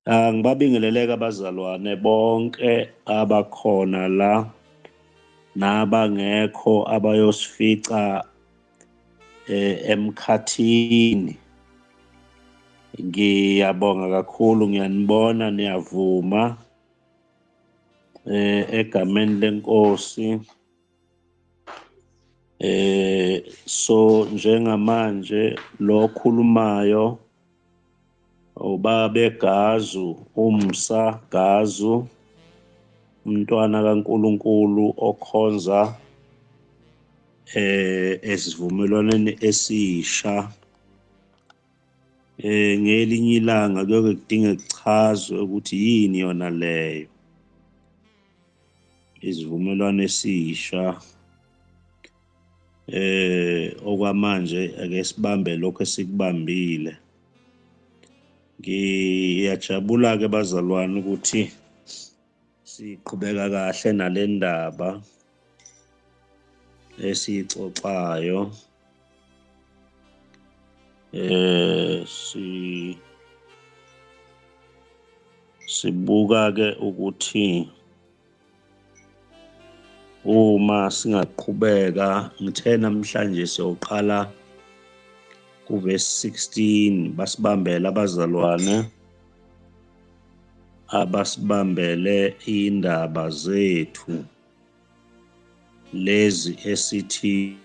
Ngibabingeleleke abazalwane bonke abakhona la nabangekho abayosifica emkhathini. Ngiyabonga kakhulu, ngiyanibona niyavuma egameni lenkosi. So njengamanje lo khulumayo ubaba eGazu, uMsa Gazu, umntwana kaNkuluNkulu okhonza esivumelwaneni esisha. Ngelinye ilanga kuyoke kudinge kuchazwe ukuthi yini yona leyo isivumelwano esisha. Okwamanje ake sibambe lokho esikubambile. Ngiyajabula ke bazalwane ukuthi siqhubeka kahle nalendaba esiyixoxayo. Si sibuka ke ukuthi uma singaqhubeka, ngithe namhlanje siyoqala kuverse 16. Basibambele abazalwane abasibambele indaba zethu lezi esithi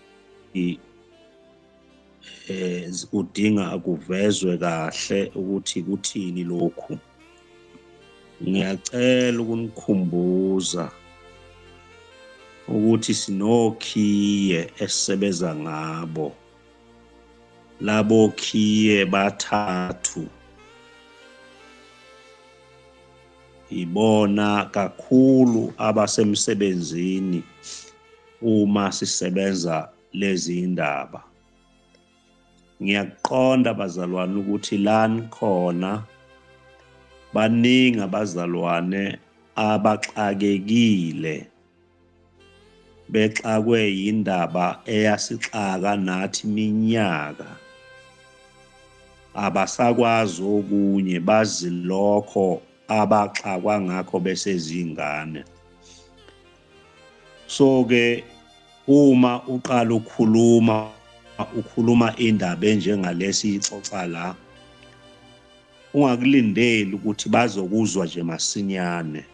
kudinga akuvezwe kahle ukuthi kuthini lokhu. Ngiyacela ukunikhumbuza ukuthi sinokhiye esisebenza ngabo. Labo khiye bathathu ibona kakhulu abasemsebenzini uma sisebenza lezi indaba. Ngiyakuqonda bazalwane ukuthi lani khona baningi abazalwane abaxakekile, bexakwe yindaba eyasixaka nathi iminyaka, abasakwazi okunye, bazi lokho abaxakwa ngakho besezingane. So ke uma uqala ukukhuluma, ukhuluma indaba enjengalesi ixoxa la, ungakulindeli ukuthi bazokuzwa nje masinyane,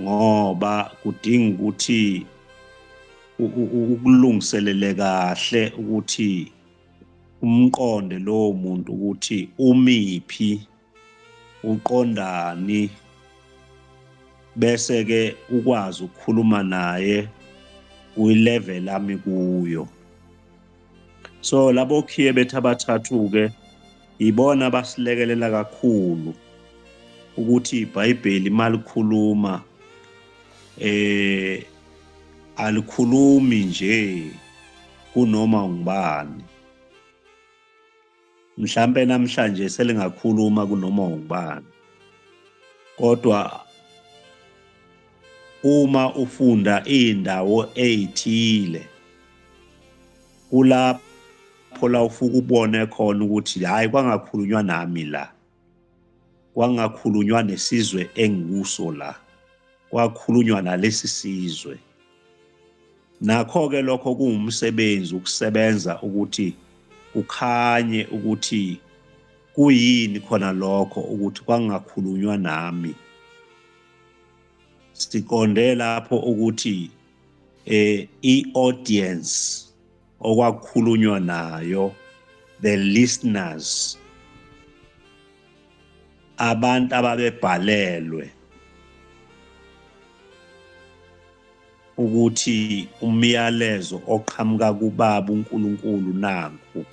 ngoba kudinga ukuthi ukulungiselele kahle ukuthi umqonde lowo muntu ukuthi umiphi, uqondani, bese ke ukwazi ukukhuluma naye kwi-level ami kuyo. So labo khiye bethu abathathu ke ibona abasilekelela kakhulu ukuthi iBhayibheli malikhuluma alikhulumi nje kunoma ngubani. Mhlambe namhlanje selingakhuluma kunoma ngubani, kodwa uma ufunda indawo ezithile kulapho la ufuka ubone khona ukuthi hayi, kwangakhulunywa nami la, kwangakhulunywa nesizwe engikuso la, kwakhulunywa nalesi sizwe. Nakho ke lokho kuwumsebenzi ukusebenza ukuthi kukhanye ukuthi kuyini khona lokho ukuthi kwangakhulunywa nami. Siqonde lapho ukuthi i-audience okwakhulunywa nayo, the listeners, abantu ababebhalelwe ukuthi umyalezo oqhamuka kuBaba uNkulunkulu nanku,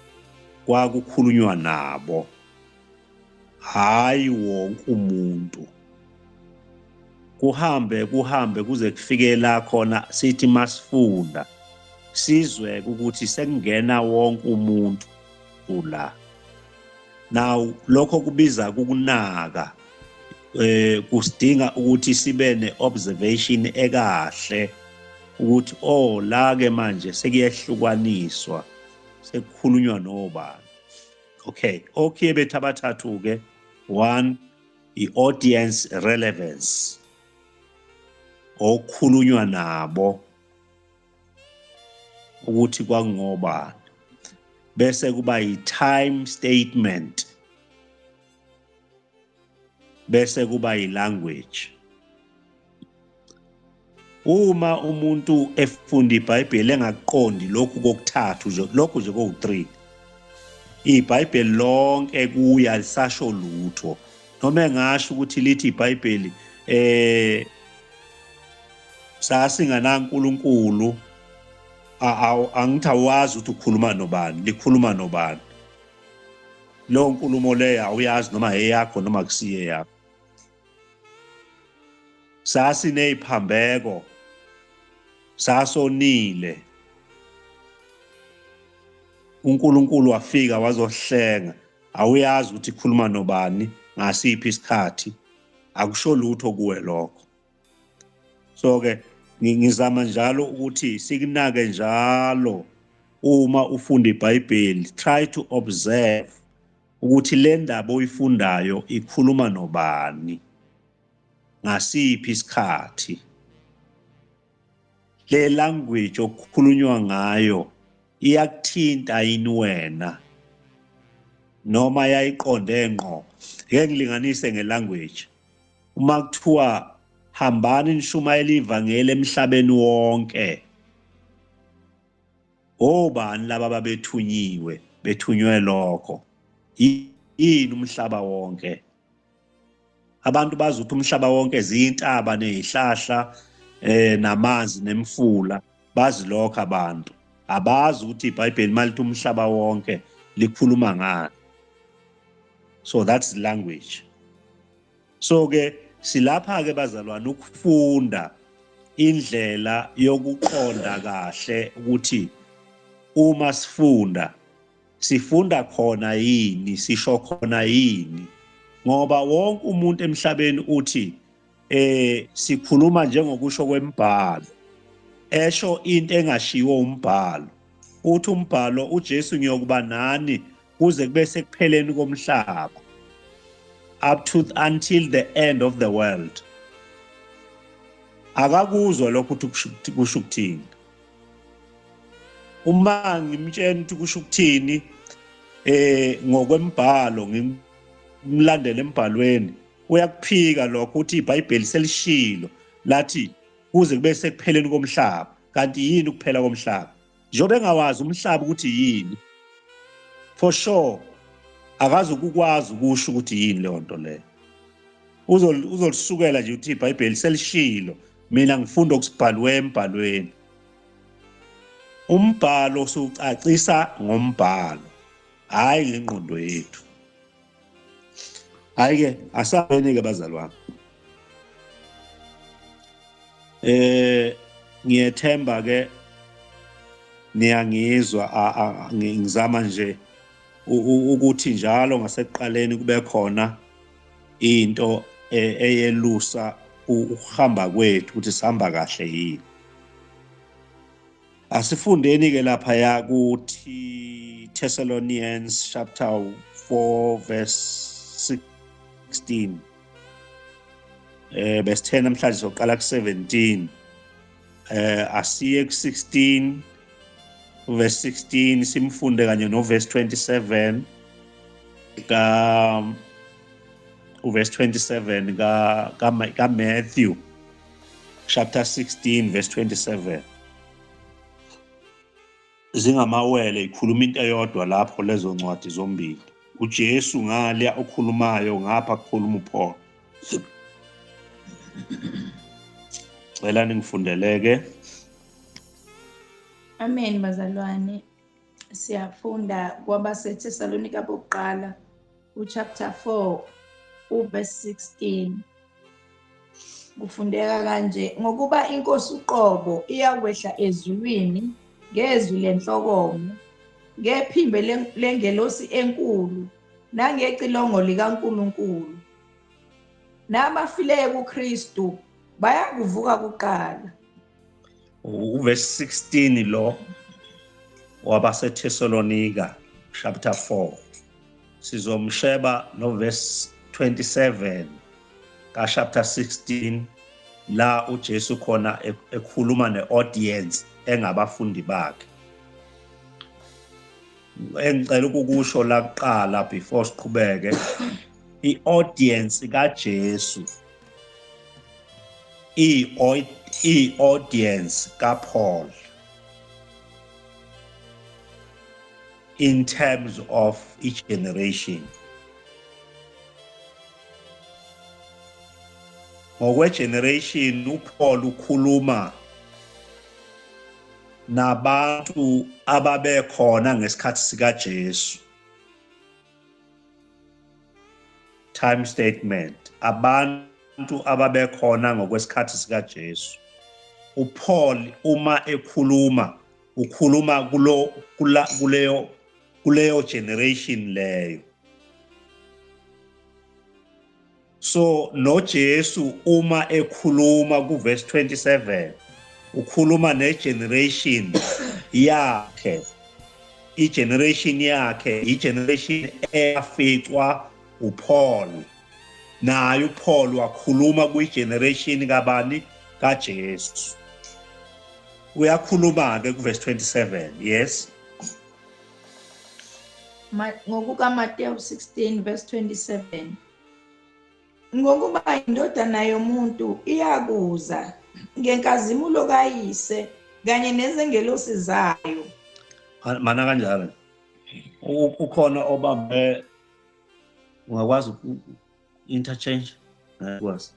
kwakukhulunywa nabo, hayi wonke umuntu. Kuhambe kuhambe kuze kufike la khona sithi masifunda sizwe ukuthi sekungena wonke umuntu la. Now lokho kubiza ukunaka, kusidinga ukuthi sibe ne-observation ekahle ukuthi oh, la ke manje sekuyehlukaniswa, sekukhulunywa nobani. Okay, okhiye bethu abathathu ke, 1 I-audience relevance, okukhulunywa nabo ukuthi kwangobani. Bese kuba i-time statement, bese kuba i-language. Uma umuntu efunda iBhayibheli engakuqondi lokhu kokuthathu nje, lokhu nje kowu-3, iBhayibheli lonke kuya lisasho lutho. Noma engasho ukuthi lithi iBhayibheli sasinganaNkulunkulu, angithi awazi ukuthi ukhuluma nobani, likhuluma nobani. Leyo nkulumo leyo awuyazi noma eyakho noma kusiye yakho. Sasineziphambeko, sasonile, uNkulunkulu wafika wazohlenga. Awuyazi ukuthi ikhuluma nobani ngasiphi isikhathi, akusho lutho kuwe lokho. So ke ngizama njalo ukuthi sikunake njalo uma ufunda iBhayibheli, try to observe ukuthi le ndaba oyifundayo ikhuluma nobani ngasiphi isikhathi, le language okukhulunywa ngayo iyakuthinta yini wena noma yayiqonde ngqo. Ngeke ngilinganise ngelanguage. Uma kuthiwa hambani nishumayele ivangeli emhlabeni wonke, obani laba babethunyiwe, bethunywe lokho? Yini umhlaba wonke? Abantu bazi ukuthi umhlaba wonke ziyintaba nezihlahla namanzi nemfula, bazi lokho abantu. Abazi ukuthi iBhayibheli malithi umhlaba wonke likhuluma ngani. So that's language. So ke silapha ke bazalwane ukufunda indlela yokuqonda kahle ukuthi uma sifunda, sifunda khona yini, sisho khona yini. Ngoba wonke umuntu emhlabeni uthi sikhuluma njengokusho kwembhalo, esho into engashiwo umbhalo. Uthi umbhalo, uJesu ngiyokuba nani kuze kube sekupheleni komhlaba, up to until the end of the world. Akakuzwa lokho ukuthi kusho ukuthini. Uma ngimtshela ukuthi kusho ukuthini ngokwembhalo, ngimlandele embhalweni, uyakuphika lokho, uthi iBhayibheli selishilo lathi kuze kube sekupheleni komhlaba. Kanti yini ukuphela komhlaba? Njengoba engawazi umhlaba ukuthi yini, for sure akazi ukukwazi ukusho ukuthi yini leyo nto leyo. Uzolisukela nje ukuthi iBhayibheli selishilo, mina ngifunda okusibhaliwe embhalweni. Umbhalo siwucacisa ngombhalo, hayi ngengqondo yethu. Hayi ke, asabeni ke bazalwane. Ngiyethemba ke niyangizwa. Ngizama nje ukuthi njalo ngasekuqaleni kube khona into eyelusa ukuhamba kwethu ukuthi sihamba kahle yini. Asifundeni ke lapha ya kuthi Thessalonians chapter 4 verse 16. Besithe namhlanje soqala ku-17. Asiye ku-16, verse 16, simfunde kanye no verse 27 ka verse 27 ka Matthew chapter 16 verse 27. Zingamawele, ikhuluma into eyodwa lapho lezo ncwadi zombili. uJesu ngale okhulumayo, ngapha kukhuluma uPaul. Cela ningifundeleke. Amen bazalwane. Siyafunda kwabaseThesalonika bokuqala uchapter 4 uverse 16. Kufundeka kanje: ngokuba inkosi uqobo iyakwehla ezulwini ngezwi lenhlokomo, ngephimbo lengelosi enkulu, nangecilongo likaNkulunkulu, nabafileyo kuKristu bayakuvuka kuqala. Uverse 16 lo wabaseThesalonika chapter 4, sizomsheba no verse 27. ka chapter 16 la uJesu khona ekhuluma neaudience engabafundi bakhe. Engicela ukukusho la kuqala before siqhubeke, i-audience kaJesu i-audience kaPaul in terms of each generation. Ngokwe-generation uPaul ukhuluma nabantu ababekhona ngesikhathi sikaJesu. Time statement, abantu ababekhona ngokwesikhathi sikaJesu. uPaul uma ekhuluma ukhuluma kulo kuleyo kuleyo generation leyo. So noJesu uma ekhuluma kuverse 27 ukhuluma negeneration yakhe. Igeneration yakhe igeneration eyaficwa uPaul. Naye uPaul wakhuluma kwigeneration kabani? KaJesu. Uyakhuluma ke kuverse 27. Yes. NgokukaMateyu 16 verse 27. Ngokuba indodana yomuntu iyakuza ngenkazimulo kaYise kanye nezingelosi zayo. Mana kanjalo. Ukhona obambe, ungakwazi interchange? Ngakwazi.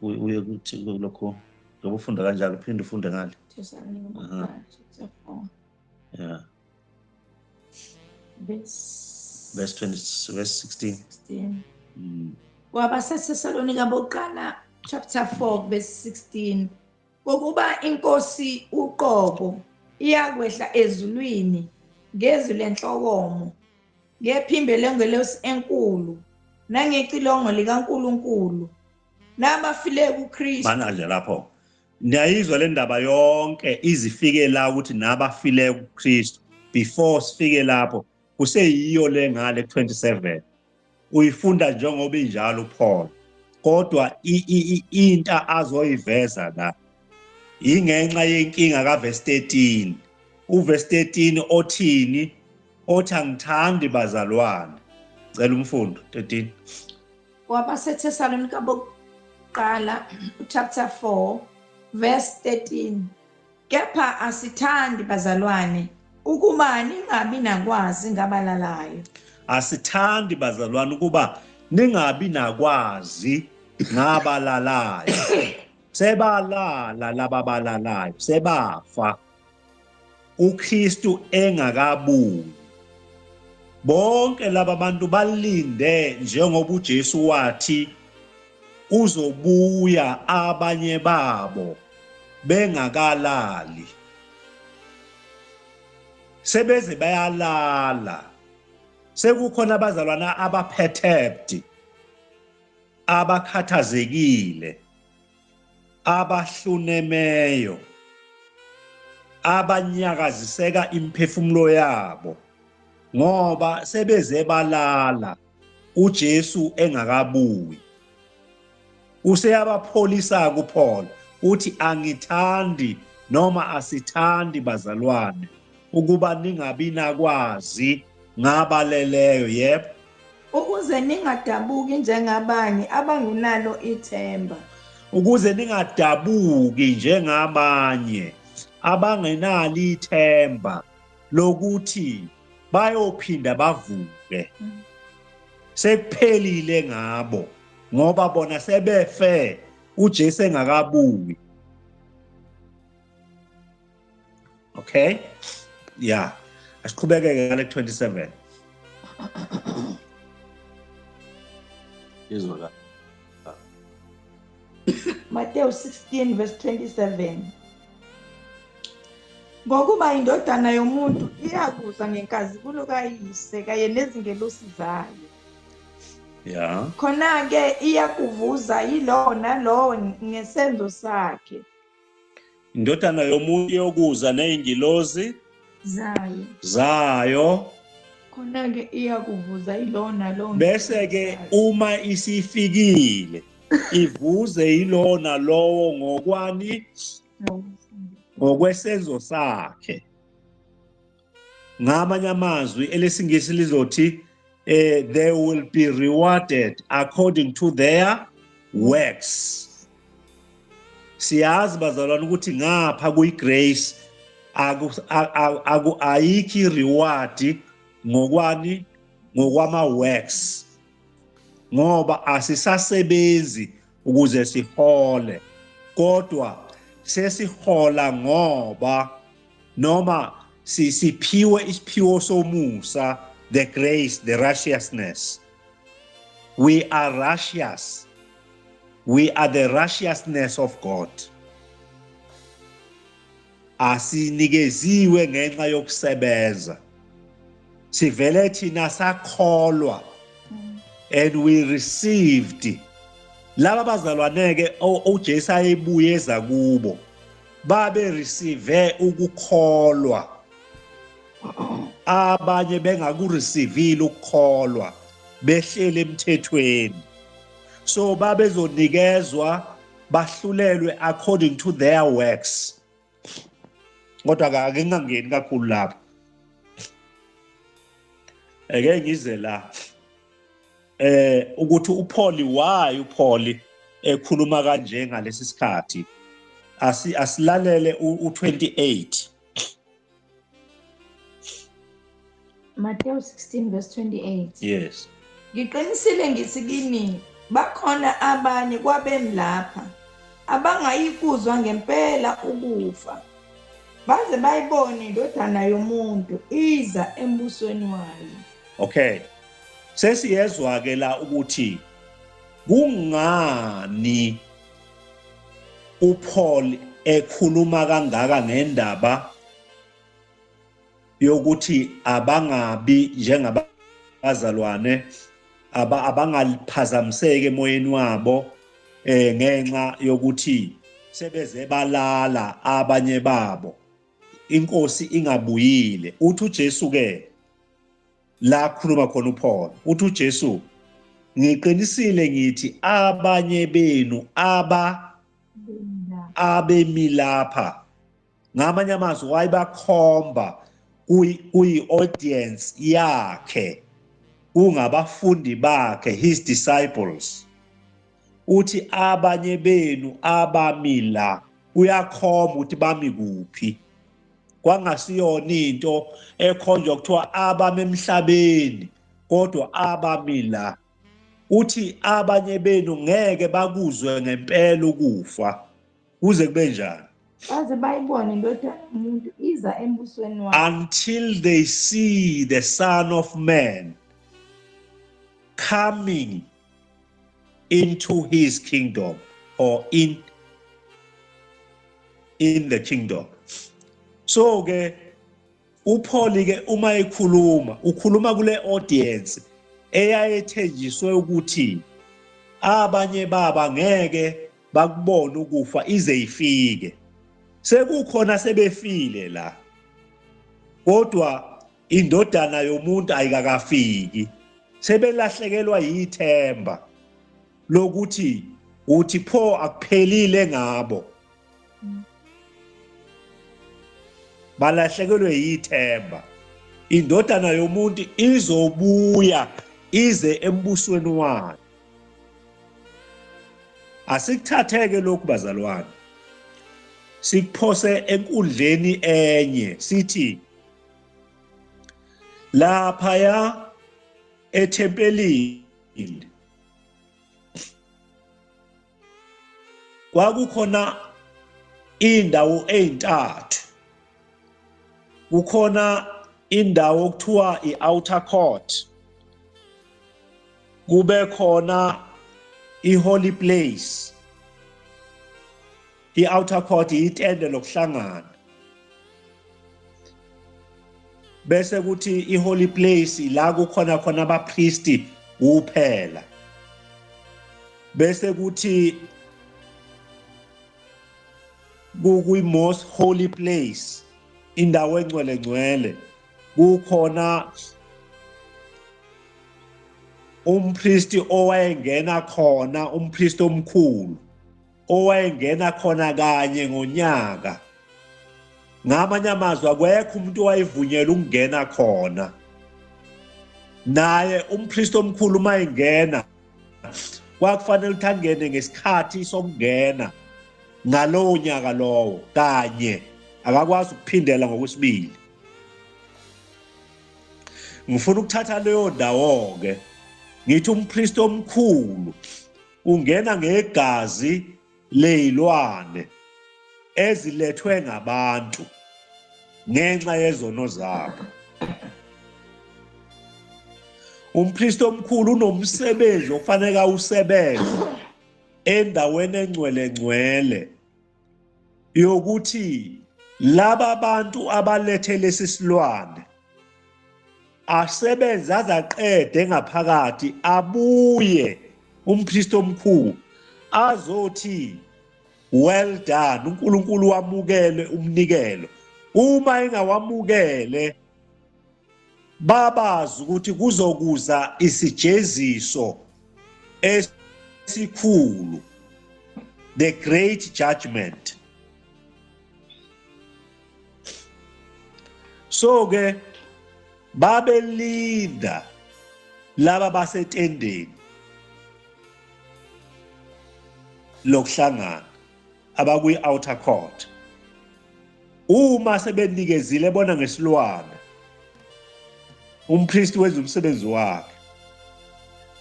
Uye kuthi lokho njengoba ufunda kanjalo uphinde ufunde ngale. Yeah. Verse 20, verse 16. 16. KwabaseThesalonika bokuqala chapter 4 verse 16. Ngokuba inkosi uqobo iyakwehla ezulwini ngezwi lenhlokomo, ngephimbo lengelosi enkulu nangecilongo likaNkuluNkulu, nabafile kuKristu. Mana nje lapho. Niyayizwa le ndaba yonke izifike la ukuthi nabafile kuKristu. Before sifike lapho kuseyiyo le ngale 27. Uyifunda njengoba injalo uPaul, kodwa into azoyiveza la ingenxa yenkinga kaverse 13. Uverse 13 othini? Othi angithandi bazalwane. Cela umfundo 13. KwabaseThesalonika bokuqala chapter 4 verse 13. Kepha asithandi bazalwane ukuba ningabi nakwazi ngabalalayo. Asithandi bazalwane ukuba ningabi nakwazi ngabalalayo. Sebalala laba balalayo, sebafa. uKristu engakabuyi. Bonke laba bantu balinde njengoba uJesu wathi uzobuya abanye babo bengakalali. Sebeze bayalala. Sekukhona abazalwana abaperturbed, abakhathazekile, abahlunemeyo, abanyakaziseka imiphefumulo yabo ngoba sebeze balala uJesu engakabuyi. Useyabapholisa kuPaul uthi angithandi noma asithandi bazalwane ukuba ningabi nakwazi ngabaleleyo. Yebo. Ukuze ningadabuki njengabanye abangenalo ithemba. Ukuze ningadabuki njengabanye abangenalo ithemba lokuthi bayophinda bavuke. Sekuphelile ngabo ngoba bona sebefe uJesu engakabuyi. Okay? Yeah. Asiqhubeke ngale 27. Izwa la. Matthew 16 verse 27. Ngokuba indodana yomuntu iyakuza ngenkazimulo kaYise kanye nezingelosi zayo. Yeah. Khona-ke iyakuvuza yilowo nalowo ngesenzo sakhe. Indodana yomuntu iyokuza nezingilosi zayo. Zayo. Khona-ke iyakuvuza yilowo nalowo. Bese-ke uma isifikile ivuze yilowo nalowo ngokwani? Ngokwesenzo sakhe. Ngamanye amazwi elesingisi lizothi they will be rewarded according to their works. Siyazi bazalwane ukuthi ngapha kuyi-grace aku ayikho i-reward ngokwani? Ngokwama-works, ngoba asisasebenzi ukuze sihole, kodwa sesihola ngoba noma siphiwe isiphiwo somusa, the grace, the righteousness. We are righteous. We are the righteousness of God. Asinikeziwe ngenxa yokusebenza, sivele thina sakholwa and we received. Laba bazalwane-ke uJesu ayebuyeza kubo babe receive ukukholwa, abanye bengakureceive ukukholwa, behlele emthethweni, so babezonikezwa bahlulelwe according to their works. Kodwa ake ngingangeni kakhulu lapho, eke ngize la ukuthi uPaul, why uPaul ekhuluma kanje ngalesi sikhathi. Asilalele u-28. Matthew 16 verse 28. Yes. Ngiqinisile ngithi kini, bakhona abanye kwabemi lapha abangayikuzwa ngempela ukufa baze bayibone indodana yomuntu iza embusweni wayo. Okay. Sesiyezwa ke la ukuthi kungani uPaul ekhuluma kangaka ngendaba yokuthi abangabi njengabazalwane abangaliphazamiseki emoyeni wabo ngenxa yokuthi sebeze balala abanye babo, inkosi ingabuyile. Uthi uJesu ke la khuluma khona uPaul, uthi uJesu, ngiqinisile ngithi abanye benu abemi lapha. Ngamanye amazwi wayebakhomba kuyi-audience yakhe, kungabafundi bakhe, his disciples. Uthi abanye benu abami la, uyakhomba ukuthi bami kuphi. Kwangasiyona into ekhonjwa kuthiwa abami emhlabeni, kodwa abami la. Uthi abanye benu ngeke bakuzwe ngempela ukufa kuze kube njani? Baze bayibone indodana yomuntu iza embusweni wayo. Until they see the Son of Man coming into his kingdom, or in the kingdom. So ke uPaul ke uma ekhuluma, ukhuluma kule audience eyayethenjiswe ukuthi abanye baba ngeke bakubone ukufa ize ifike. Sekukhona sebefile la, kodwa indodana yomuntu ayikakafiki. Sebelahlekelwa yithemba lokuthi uthi pho akuphelile ngabo, balahlekelwe yithemba. Indodana yomuntu izobuya ize embusweni wayo. Asikuthatheke lokhu bazalwane, sikuphose enkundleni enye, sithi laphaya ethempelini kwakukhona indawo ezintathu. Kukhona indawo okuthiwa i-outer court, kube khona i-holy place. I-outer court itende lokuhlangana, bese kuthi i-holy place la kukhona khona abapristi kuphela, bese kuthi kuyi-most holy place, indawo engcwele ngcwele, kukhona Umpristi owayengena khona, umpristi omkhulu owayengena khona kanye ngonyaka. Ngamanye amazwi akekho umuntu owayevunyelwe ukungena khona. Naye umpristi omkhulu uma engena kwakufanele ukuthi angene ngesikhathi sokungena ngalowo nyaka lowo kanye, akakwazi ukuphindela ngokwesibili. Ngifuna ukuthatha leyo ndawo-ke ngithi umpristi omkhulu ungena ngegazi leyilwane ezilethwe ngabantu ngenxa yezono zabo. Umpristi omkhulu unomsebenzi okufanele awusebenze endaweni engcwele ngcwele yokuthi laba bantu abalethe lesi silwane asebenze azaqede ngaphakathi abuye umpristi omkhulu azothi well done, uNkulunkulu wamukele umnikelo. Uma engawamukele babazi ukuthi kuzokuza isijeziso esikhulu, the great judgment. So ke babelinda laba basetendeni lokuhlangana abakwi-outer court. Uma sebenikezile bona ngesilwane, umpristi wenza umsebenzi wakhe,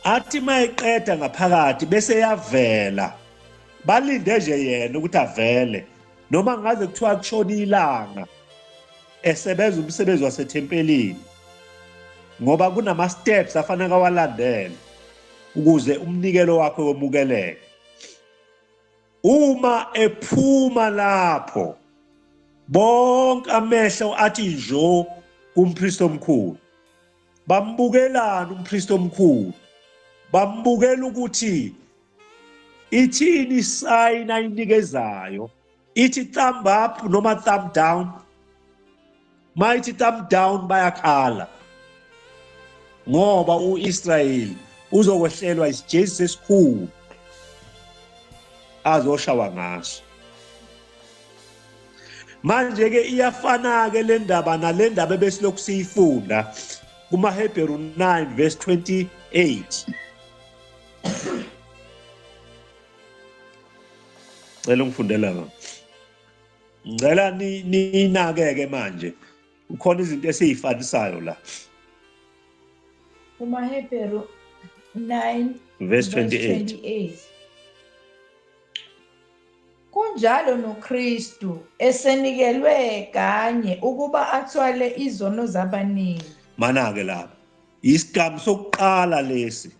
athi mayeqeda ngaphakathi bese yavela, balinde nje yena ukuthi avele, noma ngaze kuthiwa kushona ilanga esebenza umsebenzi wasethempelini, ngoba kunama steps afanele awalandele ukuze umnikelo wakhe wemukeleke. Uma ephuma lapho bonke amehlo athi njo kumpristi omkhulu. Bambukelana umpristi omkhulu, bambukela ukuthi ithini isayini ayinikezayo, ithi thumb up noma thumb down. Mayithi thumb down bayakhala, ngoba uIsrayeli uzokwehlelwa isijeziso esikhulu azoshawa ngaso. Manje ke iyafana ke le ndaba nale ndaba ebesilokhu siyifunda kumaHebheru 9 verse 28. Cela ungifundela ngakho. Ngicela ninakeke manje, kukhona izinto esiyifanisayo la. KumaHebheru 9 verse 28. Kunjalo noKristu esenikelwe kanye ukuba athwale izono zabaningi. Mana-ke lapha isigamu sokuqala lesi,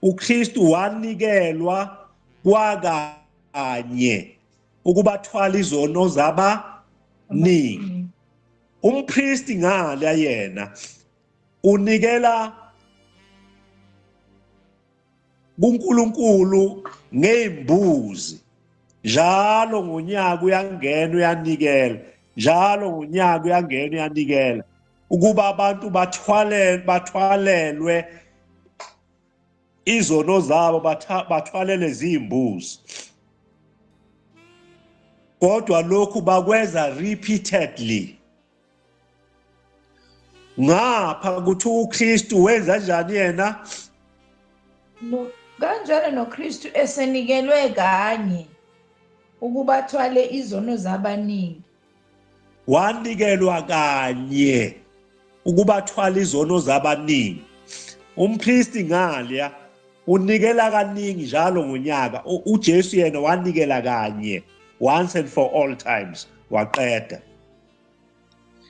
uKristu wanikelwa kwakanye ukuba athwale izono zabaningi. Umpristi ngale yena unikela kuNkulunkulu ngezimbuzi njalo ngonyaka, uyangena uyanikela njalo ngonyaka, uyangena uyanikela ukuba abantu bathwalelwe izono zabo, bathwalele zimbuzi. Kodwa lokhu bakwenza repeatedly. Ngapha kuthi uKristu wenza njani yena? No, kanjalo noKristu esenikelwe kanye ukuba athwale izono zabaningi. Wanikelwa kanye ukuba athwale izono zabaningi. Umpristi ngalya unikela kaningi njalo ngonyaka. UJesu yena wanikela kanye, once and for all times, waqeda.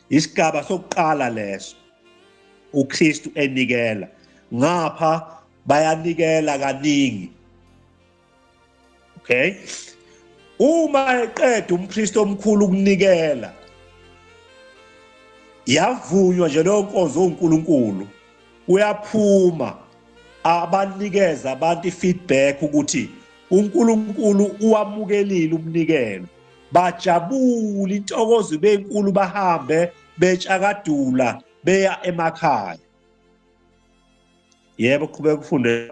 Isigaba sokuqala leso, uKristu enikela. Ngapha bayanikela kaningi. Okay, uma eqeda umpristi omkhulu ukunikela, yavunywa nje leyo nkonzo uNkulunkulu, uyaphuma abanikeza abantu ifeedback ukuthi uNkulunkulu uwamukelile umnikelo. Bajabula, intokozo ibe nkulu, bahambe betshakadula beya emakhaya. Yebo, qhubeka ufunde.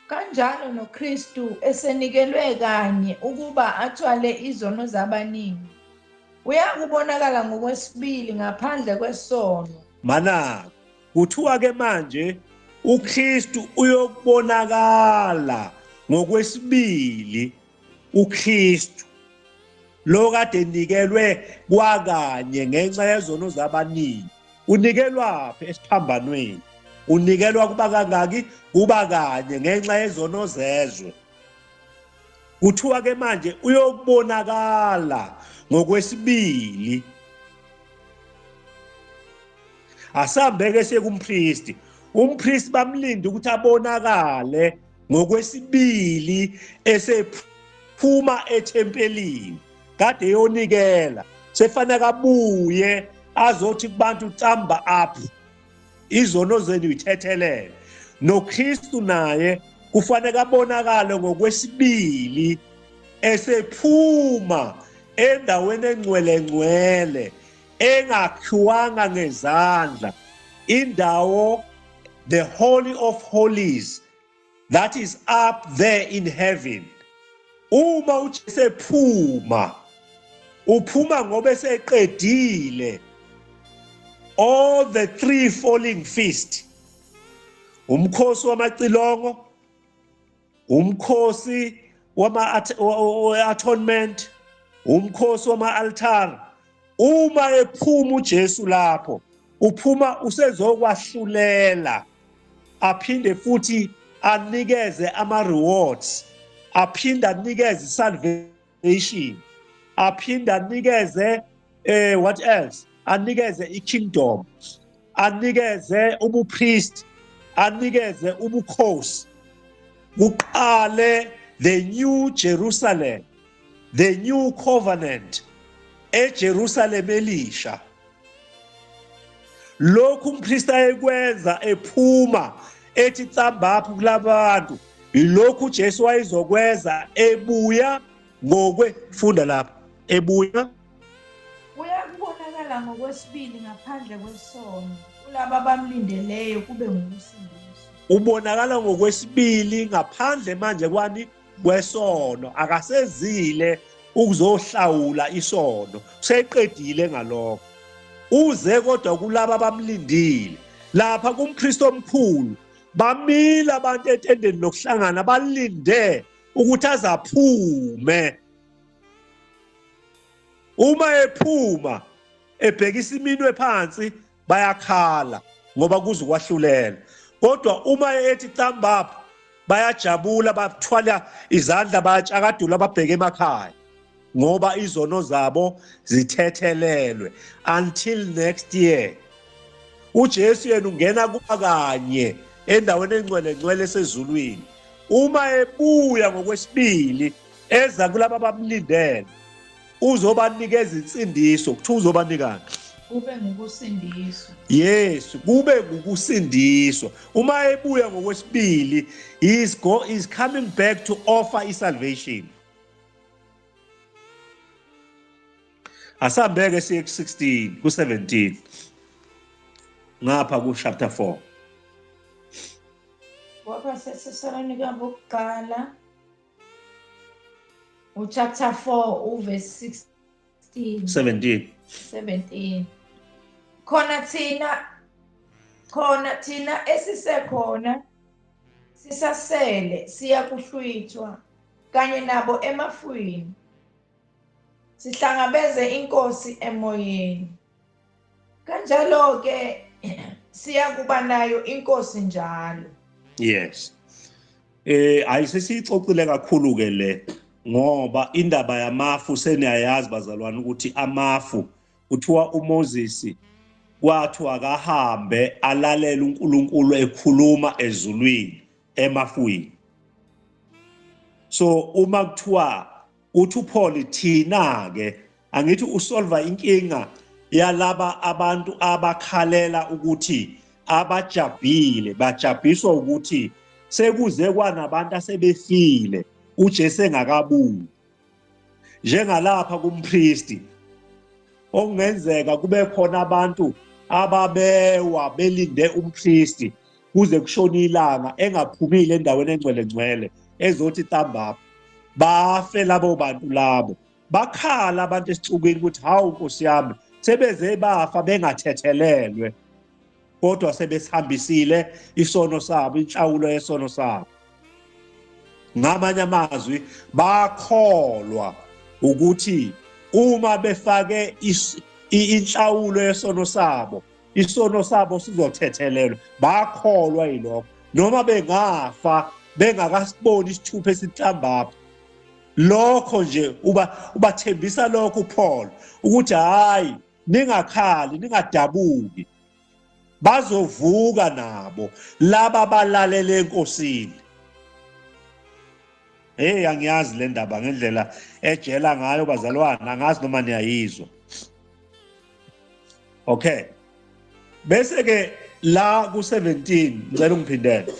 Kanjalo noKristu esenikelwe kanye ukuba athwale izono zabaningi, uyakubonakala ngokwesibili ngaphandle kwesono. Mana kuthiwa ke manje uKristu uyokubonakala ngokwesibili. uKristu lo kade nikelwe kwakanye ngenxa yezono zabaningi, unikelwaphi? Esiphambanweni. Unikelwa kuba kangaki? Kuba kanye ngenxa yezono zezwe. Kuthiwa ke manje uyokubonakala ngokwesibili. Asambeke siye kumpristi. Umpristi bamlinde ukuthi abonakale ngokwesibili esephuma ethempelini kade eyonikela, sefanele abuye azothi kubantu tsamba up, izono zenu yithethelele. NoKristu naye kufanele abonakale ngokwesibili esephuma endaweni engcwele ngcwele engakhiwanga ngezandla, indawo the holy of holies that is up there in heaven. Uma uJesu ephuma, uphuma ngoba eseqedile all the three falling feast, umkhosi wamacilongo, umkhosi wama-atonement, umkhosi wama-altar. Uma ephuma uJesu lapho, uphuma usezokwahlulela, aphinde futhi anikeze ama-rewards, aphinde anikeze i-salvation, aphinde anikeze what else, anikeze i-kingdom, anikeze ubupriest, anikeze ubukhosi. Kuqale the new Jerusalem, the new covenant eJerusalem elisha. Lokhu umpriest ayekwenza ephuma ethi tsambaphi kulabantu, yilokhu uJesu wayezokwenza ebuya ngokwe funda lapha ebuya. Uyakubonakala ngokwesibili ngaphandle kwesono kulaba abamlindeleyo kube ngukusindiswa. Ubonakala ngokwesibili ngaphandle manje kwani? Kwesono. Akasezile ukuzohlawula isono, seqedile ngalokho. Uze kodwa kulaba abamlindile. Lapha kumKristu omkhulu bamile abantu etendeni lokuhlangana, balinde ukuthi azaphume. Uma ephuma ebhekisa iminwe phansi, bayakhala ngoba kuze kwahlulela. Kodwa uma ethi thumb up, bayajabula, bathwala izandla, bayatshakadula, babheke emakhaya ngoba izono zabo zithethelelwe until next year. uJesu yena ungena kuba kanye endaweni engcwele ngcwele esezulwini. Uma ebuya ngokwesibili eza kulaba abamlindele, uzobanikeza insindiso. Kuthiwa uzobanikani? Kube ngukusindiswa. Yes, kube ngukusindiswa. Uma ebuya ngokwesibili, he is coming back to offer i-salvation. Asambeke siye ku-16, ku-17 ngapha ku-chapter 4. KwabaseThesalonika bokuqala uchapter 4 uverse 16. 17. 17. Khona thina esisekhona sisasele siyakuhlwithwa kanye nabo emafwini, sihlangabeze inkosi emoyeni. Kanjalo ke siyakuba nayo inkosi njalo. Yes. Ayisesixoxile kakhulu ke le, ngoba indaba yamafu seniyayazi bazalwane, ukuthi amafu kuthiwa uMoses kwathiwa akahambe alalele uNkulunkulu ekhuluma ezulwini emafwini. So uma kuthiwa uthi uPaul, thina ke angithi usolva inkinga yalaba abantu abakhalela ukuthi abajabhile, bajabhiswa ukuthi sekuze kwanabantu asebefile uJesu engakabuyi. Njengalapha kumpristi okungenzeka kube khona abantu ababewa belinde umpristi. kuze kushone ilanga engaphumile endaweni engcwele ngcwele ezothi thumb up. Bafe labo bantu labo, bakhala abantu esixukwini ukuthi hawu Nkosi yami, sebeze bafa bengathethelelwe, kodwa sebesihambisile isono sabo, inhlawulo yesono sabo. Ngamanye amazwi, bakholwa ukuthi uma befake inhlawulo yesono sabo, isono sabo sizothethelelwa. Bakholwa yilokho, noma bengafa bengakasiboni isithupha esinhlambapha. Lokho nje uba ubathembisa lokho uPaul ukuthi hayi, ningakhali, ningadabuki, bazovuka nabo laba balalele eNkosini. Hey, angiyazi le ndaba ngendlela ejela ngayo bazalwane, angazi noma niyayizwa. Okay, bese ke la ku-17 ngicela ungiphindele.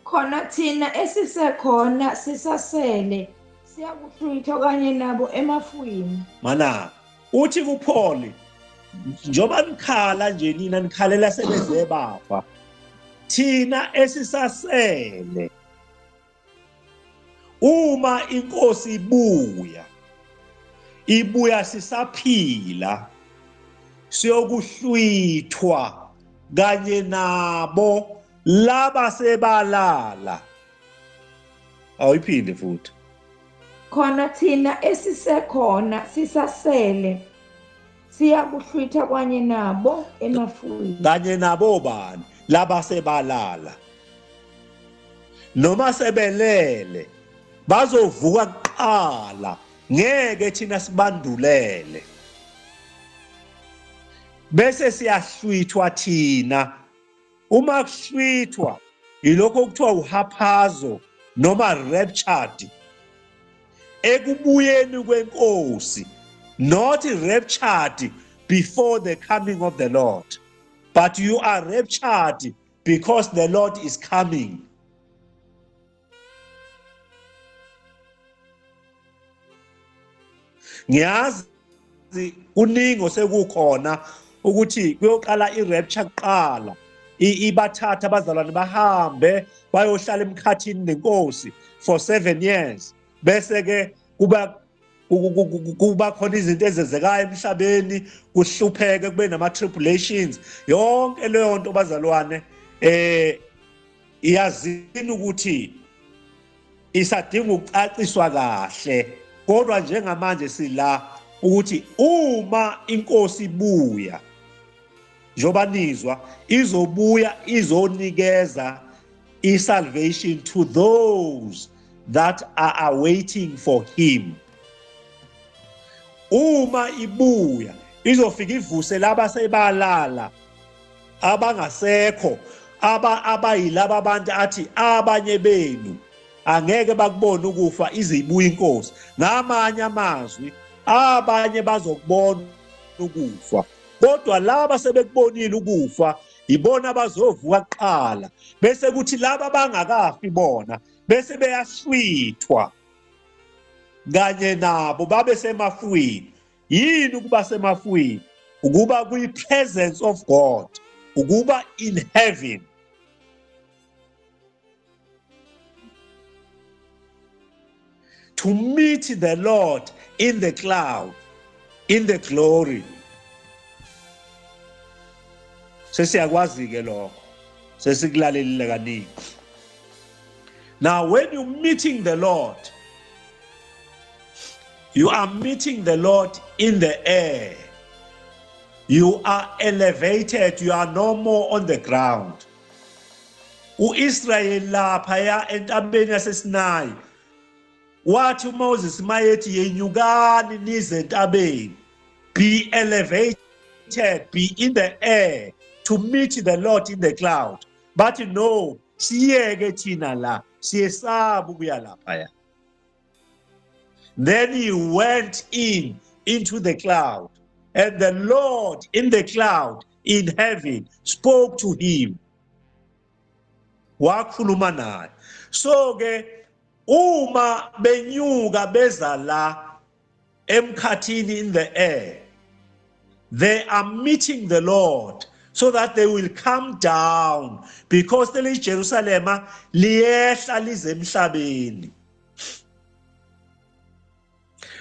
Khona thina esisekhona sisasele siyakuhlwithwa kanye nabo emafwini. Mana uthi kuPaul, njoba nikhala nje nina nikhalela sebeze bafa, thina esisasele uma inkosi ibuya, ibuya sisaphila, siyokuhlwithwa kanye nabo laba sebalala. Awuyiphinde futhi. Khona thina esisekhona sisasele siyakuhlwitha kanye nabo emafwini. Kanye nabo bani? Laba sebalala noma sebelele, bazovuka kuqala, ngeke thina sibandulele, bese siyahlwithwa thina. Uma kuhlwithwa yilokho okuthiwa uhaphazo noma raptured ekubuyeni kwenkosi, not raptured before the coming of the Lord, but you are raptured because the Lord is coming. Ngiyazi kuningi osekukhona ukuthi kuyoqala i-rapture kuqala, ibathatha abazalwane bahambe bayohlala emkhathini nenkosi for 7 years, bese ke kuba khona izinto ezenzekayo emhlabeni, kuhlupheke, kube nama tribulations, yonke leyo nto bazalwane. Iyazini ukuthi isadinga ukucaciswa kahle, kodwa njengamanje sila ukuthi uma inkosi ibuya, njengoba nizwa, izobuya izonikeza i-salvation to those that are awaiting for him. Uma ibuya izofika ivuse laba sebalala, abangasekho, aba abayilaba abantu athi abanye benu angeke bakubone ukufa ize ibuye inkosi. Ngamanye amazwi, abanye bazokubona ukufa, kodwa laba sebekubonile ukufa ibona abazovuka kuqala, bese kuthi laba bangakafi bona bese beyahlwithwa kanye nabo babe semafwini. Yini ukuba semafwini? Ukuba kwi-presence of God, ukuba in heaven. To meet the Lord in the cloud, in the glory. Sesiyakwazi-ke lokho, sesikulalelile kaningi. Now when you're meeting the Lord, you are meeting the Lord in the air. You are elevated, you are no more on the ground. U-Israyeli laphaya entabeni yaseSinayi, wathi uMoses mayethi yenyukani nize entabeni, be elevated, be in the air to meet the Lord in the cloud. Bathi no, siyeke thina la, siyesaba ukuya laphaya. Then he went in into the cloud, and the Lord in the cloud in heaven spoke to him. Wakhuluma naye. So ke uma benyuka beza la emkhathini in the air, they are meeting the Lord. so that they will come down because leli Jerusalema liyehla lize emhlabeni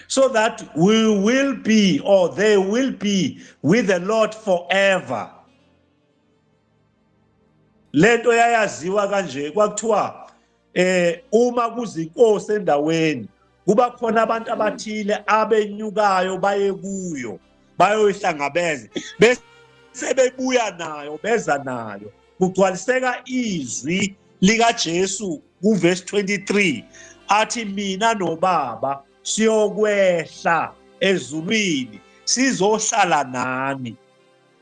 so that we will be or they will be with the Lord forever. Lento yayaziwa kanje kwakuthiwa eh uma kuzinkosi endaweni kuba khona abantu abathile abenyukayo baye kuyo bayoyihlangabeza bese bebuya nayo beza nayo kugcwaliseka izwi likaJesu kuverse 23 athi mina nobaba siyokwehla ezulwini sizohlala nani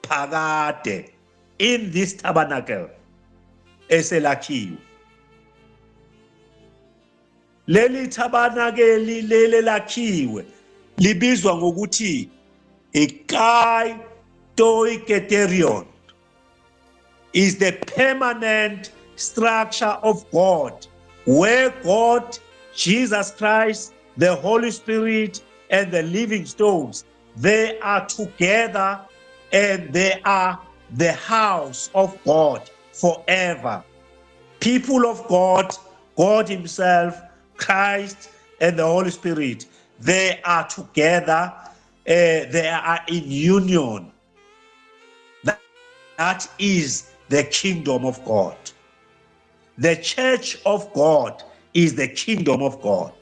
phakade in this tabernacle eselakhiwe. Leli thabanakeli leli lakhiwe libizwa ngokuthi ikai toiketerion is the permanent structure of God where God, Jesus Christ, the Holy Spirit and the living stones they are together and they are the house of God forever. People of God, God Himself, Christ, and the Holy Spirit, they are together, they are in union. That is the kingdom of God. The church of God is the kingdom of God.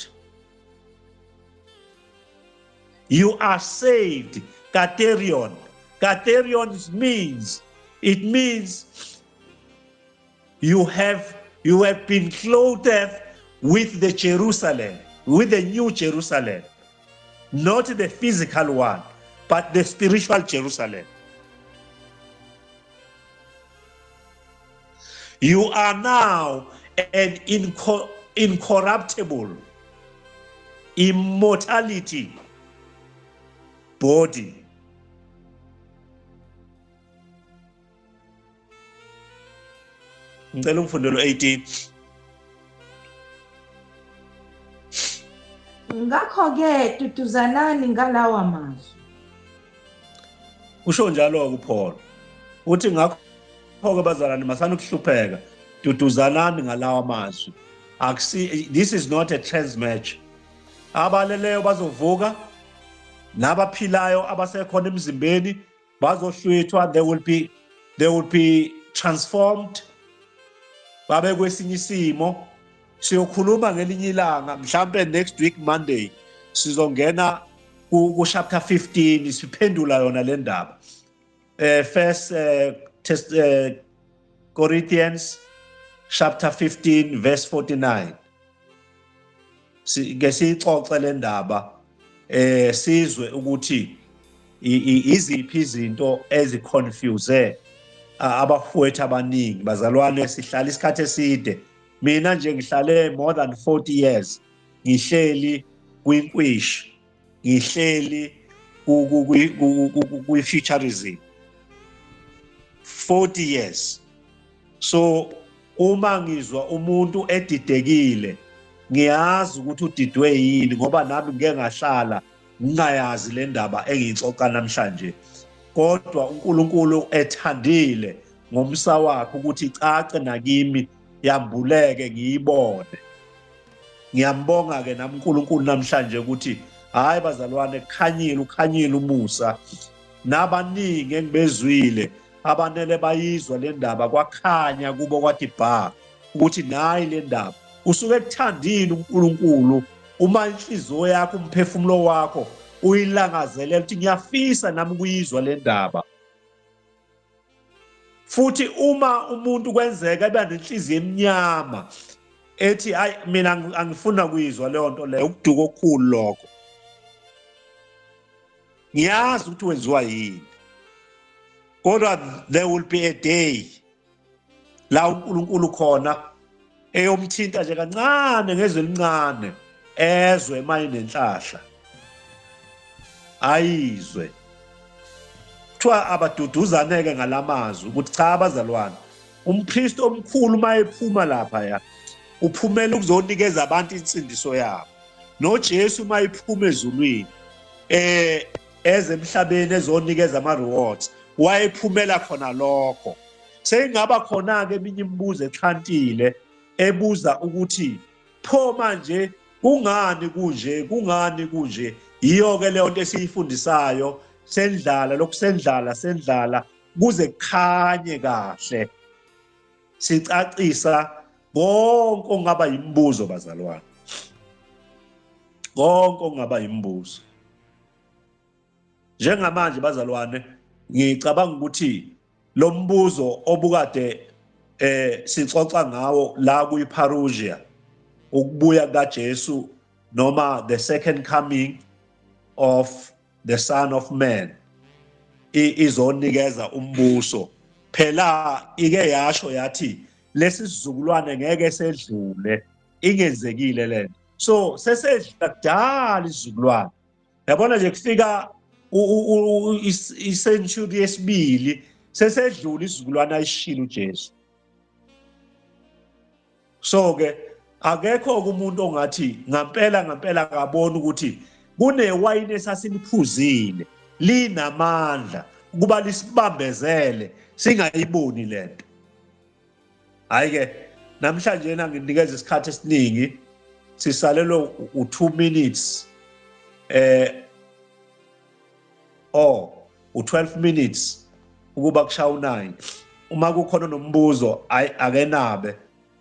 You are saved, Katerion. Katerion means, it means you have been clothed with the Jerusalem, with the new Jerusalem. Not the physical one, but the spiritual Jerusalem. You are now an incorruptible immortality body. Ngicela ungifundele u-18. Ngakho-ke duduzanani ngalawa mazwi. Usho njalo-ke uPaul. Uthi ngakho-ke bazalwane masani ukuhlupheka duduzanani ngalawa mazwi. Akusi this is not a trans match. Abaleleyo bazovuka nabaphilayo abasekhona emzimbeni bazohlwithwa they will be transformed babe kwesinye isimo. Siyokhuluma ngelinye ilanga, mhlambe next week Monday sizongena ku chapter 15 siphendula yona le ndaba. First test Corinthians chapter 15 verse 49 ke siyixoxe le ndaba sizwe ukuthi iziphi izinto eziconfuse abafowethu abaningi. Bazalwane, sihlala isikhathi eside. Mina nje ngihlale more than 40 years ngihleli kwinkwishi, ngihleli kwi-futurism 40 years. So uma ngizwa umuntu edidekile ngiyazi ukuthi udidwe yini ngoba nami ngike ngahlala ngingayazi le ndaba engiyixoxa namhlanje, kodwa uNkulunkulu ethandile ngomsa wakhe ukuthi icace nakimi, yambuleke, ngiyibone. Ngiyambonga ke nami uNkulunkulu namhlanje ukuthi hayi bazalwane, kukhanyile, ukhanyile umusa nabaningi engibezwile abanele bayizwa le ndaba, kwakhanya kubo kwathi bha ukuthi nayi le ndaba. Usuke ekuthandile uNkulunkulu uma inhliziyo yakho, umphefumulo wakho uyilangazelela ukuthi ngiyafisa nami ukuyizwa le ndaba. Futhi uma umuntu kwenzeka eba nenhliziyo emnyama ethi hayi mina angifuna kuyizwa leyo nto leyo, ukuduka okukhulu lokho. Ngiyazi ukuthi wenziwa yini, kodwa there will be a day la uNkulunkulu khona eyomthinta nje kancane ngezwe elincane, ezwe mayinenhlahla ayizwe. Kuthiwa abaduduzaneke ngalamazwi ukuthi cha abazalwane, umpristi omkhulu uma ephuma lapha ya uphumela ukuzonikeza abantu insindiso yabo. NoJesu uma iphuma ezulwini eze emhlabeni ezonikeza ama rewards. Wayephumela khona lokho. Seyingaba khona-ke eminye imibuzo exhantile ebuza ukuthi pho manje kungani kunje, kungani kunje. Yiyo-ke leyo nto esiyifundisayo, sendlala lokhu, sendlala, sendlala kuze kukhanye kahle, sicacisa konke okungaba yimibuzo bazalwane, konke okungaba yimibuzo. Njengamanje bazalwane, ngicabanga ukuthi lo mbuzo obukade sixoxa ngawo la kuyiParousia, ukubuya kaJesu noma the second coming of the Son of Man, izonikeza umbuso. Phela ike yasho yathi lesi sizukulwane ngeke sedlule ingenzekile lento, so sesedlula kudala isizukulwane. Yabona nje kufika i-century yesibili, sesedlula isizukulwane ayishilo uJesu. So ke akekho umuntu ongathi ngampela ngampela akabona ukuthi kunewayini esasiliphuzile linamandla ukuba lisibambezele singayiboni lento. Hayi ke namhlanje nanginikeza isikhathi esiningi, sisalelwe u2 minutes oh u12 minutes ukuba kushaya u9. Uma kukhona nombuzo, ayi akenabe,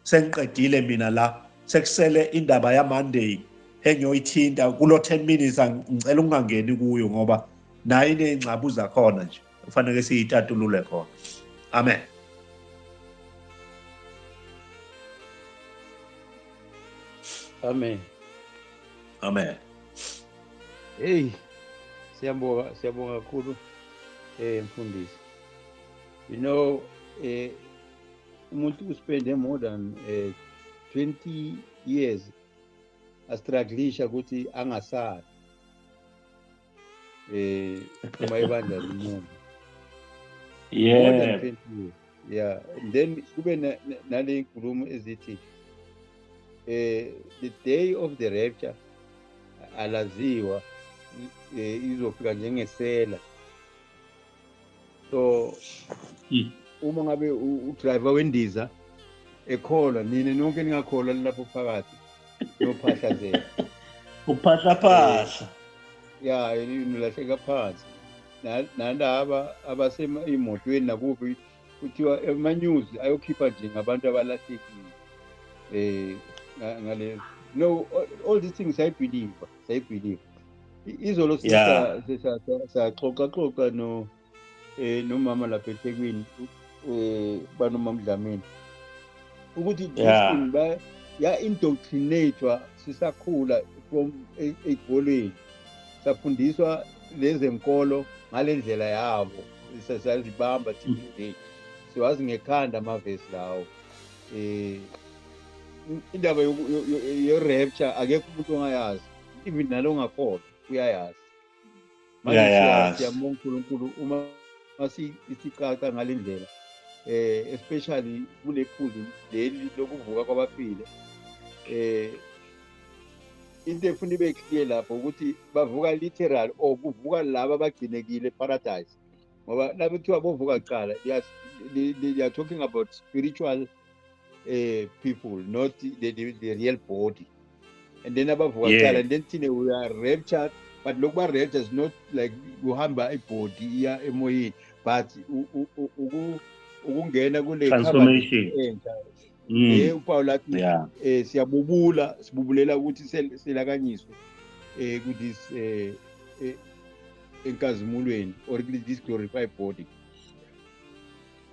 sengiqedile mina la, sekusele indaba ya Monday engiyoyithinta kulo 10 minutes. Ngicela ukungangeni kuyo ngoba nayo iney'ngxabu zakhona nje, kufanele siyitatulule khona. Amen. Amen. Amen. Hey, siyabonga, siyabonga kakhulu mfundisi. You know, umuntu uspende more than 20 years astrugglisha ukuthi angasabi uma ibandla limuva. More than 20 years. Yeah, and then kube nale nkulumo ezithi the day of the rapture alaziwa, izofika njengesela. So uma ngabe udriver wendiza ekholwa, nina nonke ningakholwa lapho phakathi nophahlazela. Uphahlaphahla. Ya, nilahleka phansi. Nalaba abasemotweni nakuphi, kuthiwa ama-news ayokhipha nje ngabantu abalahlekile ngale. No, all these things sayibelieve, sayibelieve. Izolo saxoxa xoxa no nomama lapha eThekwini, banomama Dlamini, ukuthi this thing ba ya indoctrinatewa sisakhula from ey'kolweni, safundiswa lezenkolo ngalendlela yabo, sazibamba thina today, siwazi ngekhanda amavesi lawo. Indaba ye-rapture akekho umuntu ongayazi, even nalo ongakholwa uyayazi. Manje Uyayazi. siyambonga uNkulunkulu uma isicaca ngale ndlela, especially kule phuzu leli lokuvuka kwabafile. Into efuna ibe clear lapho ukuthi bavuka literal or kuvuka laba abagcinekile paradise, ngoba lapho kuthiwa bovuka kuqala, they are talking about spiritual people, not the real body. And then abavuka kuqala, and then thina we are raptured, but lokuba raptured is not like kuhamba ibody iya emoyeni, but ukungena kule Transformation. entsha. uPaul athi siyabubula, sibubulela ukuthi selakanyiswe ku this enkazimulweni or ku this glorified body.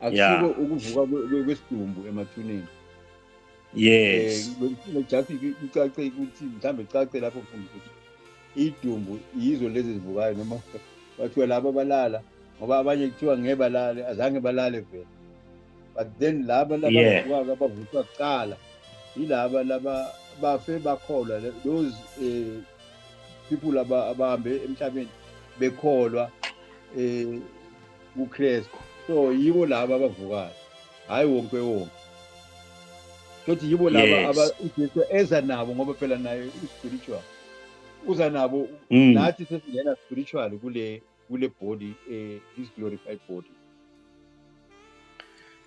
Akusiko ukuvuka kwesidumbu emathuneni. Just icace ukuthi mhlambe icace lapho mfundisi ukuthi idumbu yizo lezi zivukayo, noma bathiwa laba abalala, ngoba abanye kuthiwa ngeke balale, azange balale vele. But then laba labavukayo, abavuswa kuqala, yilaba laba bafe bakholwa, those people abahambe emhlabeni bekholwa kuKristu. So yibo laba abavukayo, hayi wonke wonke. Futhi yibo laba aba uJesu eza nabo, ngoba phela naye uspiritual, uza nabo. Nathi sesingena spiritual kule Kule body, this glorified body.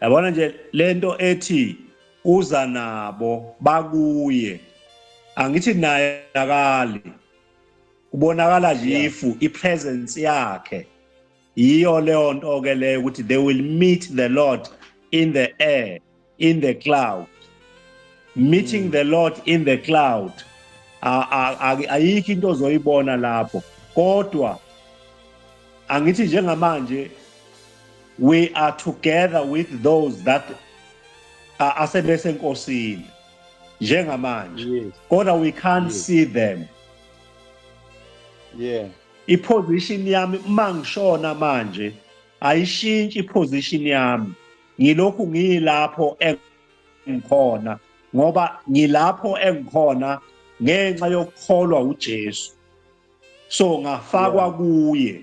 Yabona nje lento ethi uza nabo bakuye, angithi naye akali, kubonakala nje ifu ipresence yakhe, yiyo leyo nto ke leyo ukuthi they will meet the Lord in the air, in the cloud. Meeting the Lord in the cloud, ayikho into ozoyibona lapho. Kodwa angithi njengamanje we are together with those that asebesenkosini njengamanje, kodwa we can't see them. Iposition yami uma ngishona manje ayishintshi iposition yami, ngilokhu ngilapho engikhona, ngoba ngilapho engikhona ngenxa yokukholwa uJesu. So ngafakwa kuye,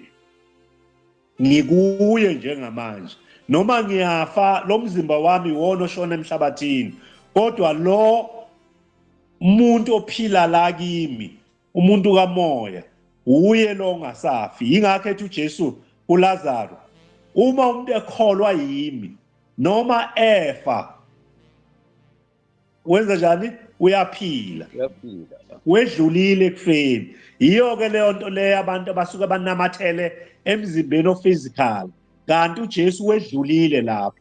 ngikuye njengamanje. Noma ngiyafa, lo mzimba wami wona oshona emhlabathini, kodwa lo muntu ophila la kimi, umuntu kamoya, uye lo ongasafi. Yingakho ethi uJesu kuLazaro, uma umuntu ekholwa yimi noma efa, wenza njani? Uyaphila. Uyaphila. Wedlulile ekufeni. Yiyo ke leyo nto leyo abantu abasuke banamathele emzimbeni ophysical, kanti uJesu wedlulile lapho,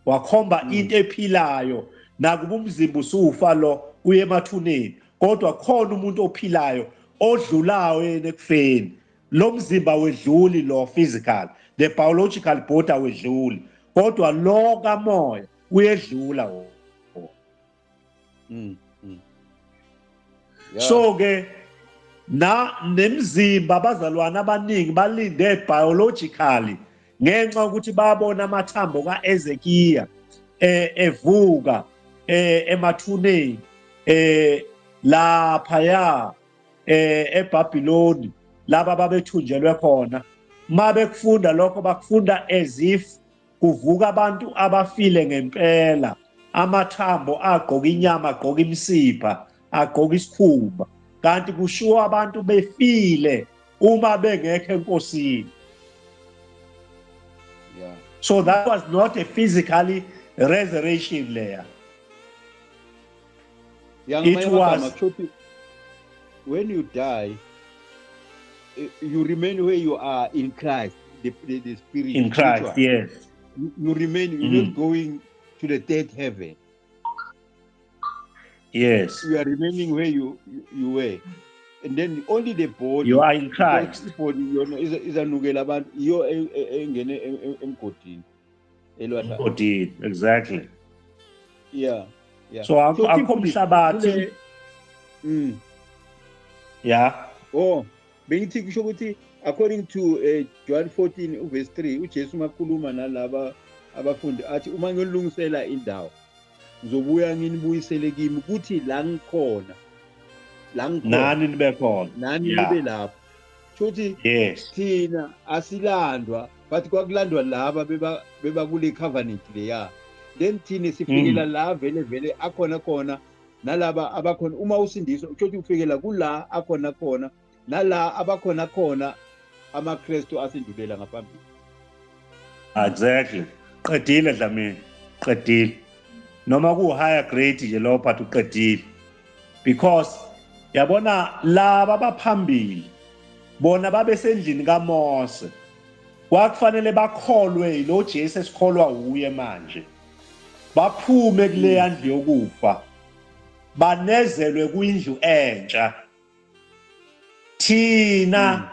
wakhomba into ephilayo. Nakuba umzimba usufa lo uye emathuneni, kodwa khona umuntu ophilayo odlulayo yena ekufeni. Lo mzimba wedluli, lo physical, the biological body awedluli, kodwa lo kamoya uyedlula wona. So ke na nemzimba, abazalwane abaningi balinde biologically ngenxa yokuthi babona amathambo kaEzekiya evuka emathuneni lapha ya eBhabhiloni, laba babethunjelwe khona. Mabekufunda lokho, bakufunda as if kuvuka abantu abafile ngempela, amathambo agqoka inyama, agqoka imisipha, agqoka isikhumba, kanti kushiwo abantu befile uma bengekho enkosini. So that was not a physically resurrection there. It was when you die, you remain where you are in Christ, the spirit. In Christ, yes. You remain, you're not going to the third heaven. Yes. You are remaining where you were. And then only the body. You are in Christ. The body yona izanukela abantu, iyo engene emgodini. Elwandle. Emgodini, exactly. Yeah. So akho mhlabathi. Yeah. Oh, bengithi kusho ukuthi according to John 14 verse 3, uJesu makhuluma nalaba abafundi athi, uma ngiyolungisela indawo, ngizobuya nginibuyisele kimi, ukuthi la ngikhona, la ngikhona nani nibe khona. Nani nibe lapho. Shuthi thina asilandwa, but kwakulandwa laba beba kule covenant leya. Then thina sifikela la vele vele akhona khona nalaba abakhona. Uma usindiswa, usho ukuthi ufikela kula akhona khona nala abakhona khona amaKristu asindulela ngaphambili. Exactly. Qedile Dlamini, qedile. Noma ku higher grade nje lo, but uqedile, because yabona laba abaphambili bona babesendlini kaMose, kwakufanele bakholwe yilo Jesu esikholwa uye manje, baphume kuleya ndlu yokufa, banezelwe kwindlu entsha. Thina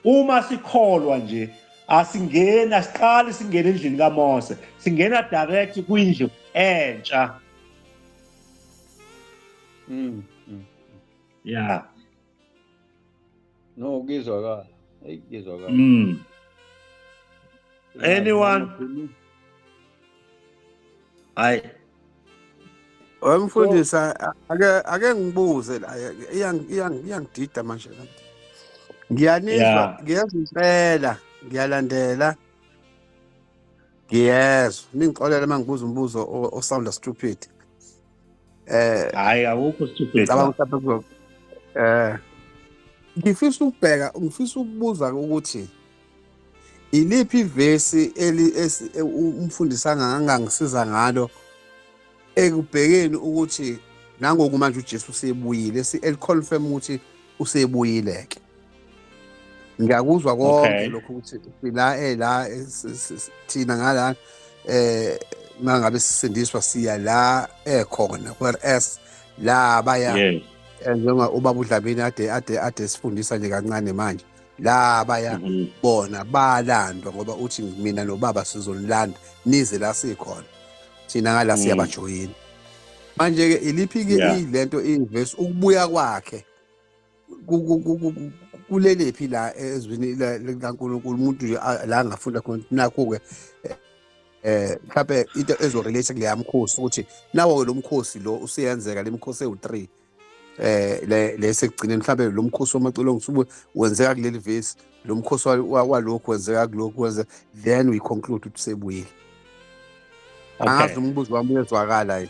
uma sikholwa nje, asingeni, asiqali singene endlini kaMose, singena direct kwindlu entsha. Yeah. No, kuyezwakala. Hey, kuyezwakala. Anyone? Hayi. Wemfundisi, ake ngibuze la, iyangidida manje kanti. Ngiyanizwa, ngiyezwa impela, ngiyalandela. Ngiyezwa. Ningixolele uma ngibuza umbuzo o-sound stupid. Hayi, awukho stupid. Ngicabanga ukuthi lapha kuzo Ngifisa ukubheka, ngifisa ukubuza ukuthi iliphi ivesi eli umfundisi angangisiza ngalo ekubhekeni ukuthi nangoku manje uJesu usebuyile, eliconfirm ukuthi usebuyile ke. Ngiyakuzwa konke lokhu ukuthi la la thina ngala mangabe sisindiswa siya la ekhona, whereas la baya njengoba ubaba uDlamini ade sifundisa nje kancane manje, la baya bona balandwa ngoba uthi mina nobaba sizonilanda nize la sikhona, thina ngala siyabajoyina. Manje ke iliphi ke lento ivesi ukubuya kwakhe kulelephi la ezwini likaNkulunkulu, umuntu nje la angafunda khona nakho-ke mhlawumbe into ezorelate kuleya mkhosi ukuthi nawo-ke lo mkhosi lo usuyenzeka, le mkhosi ewu-3 le lesekugcineni, mhlawumbe lo mkhosi wamacilongo usuke wenzeka kuleli vesi, lo mkhosi walokhu wenzeka kulokhu wenze, then we conclude ukuthi sebuyile. Angazi umbuzo wami uyezwakala yini?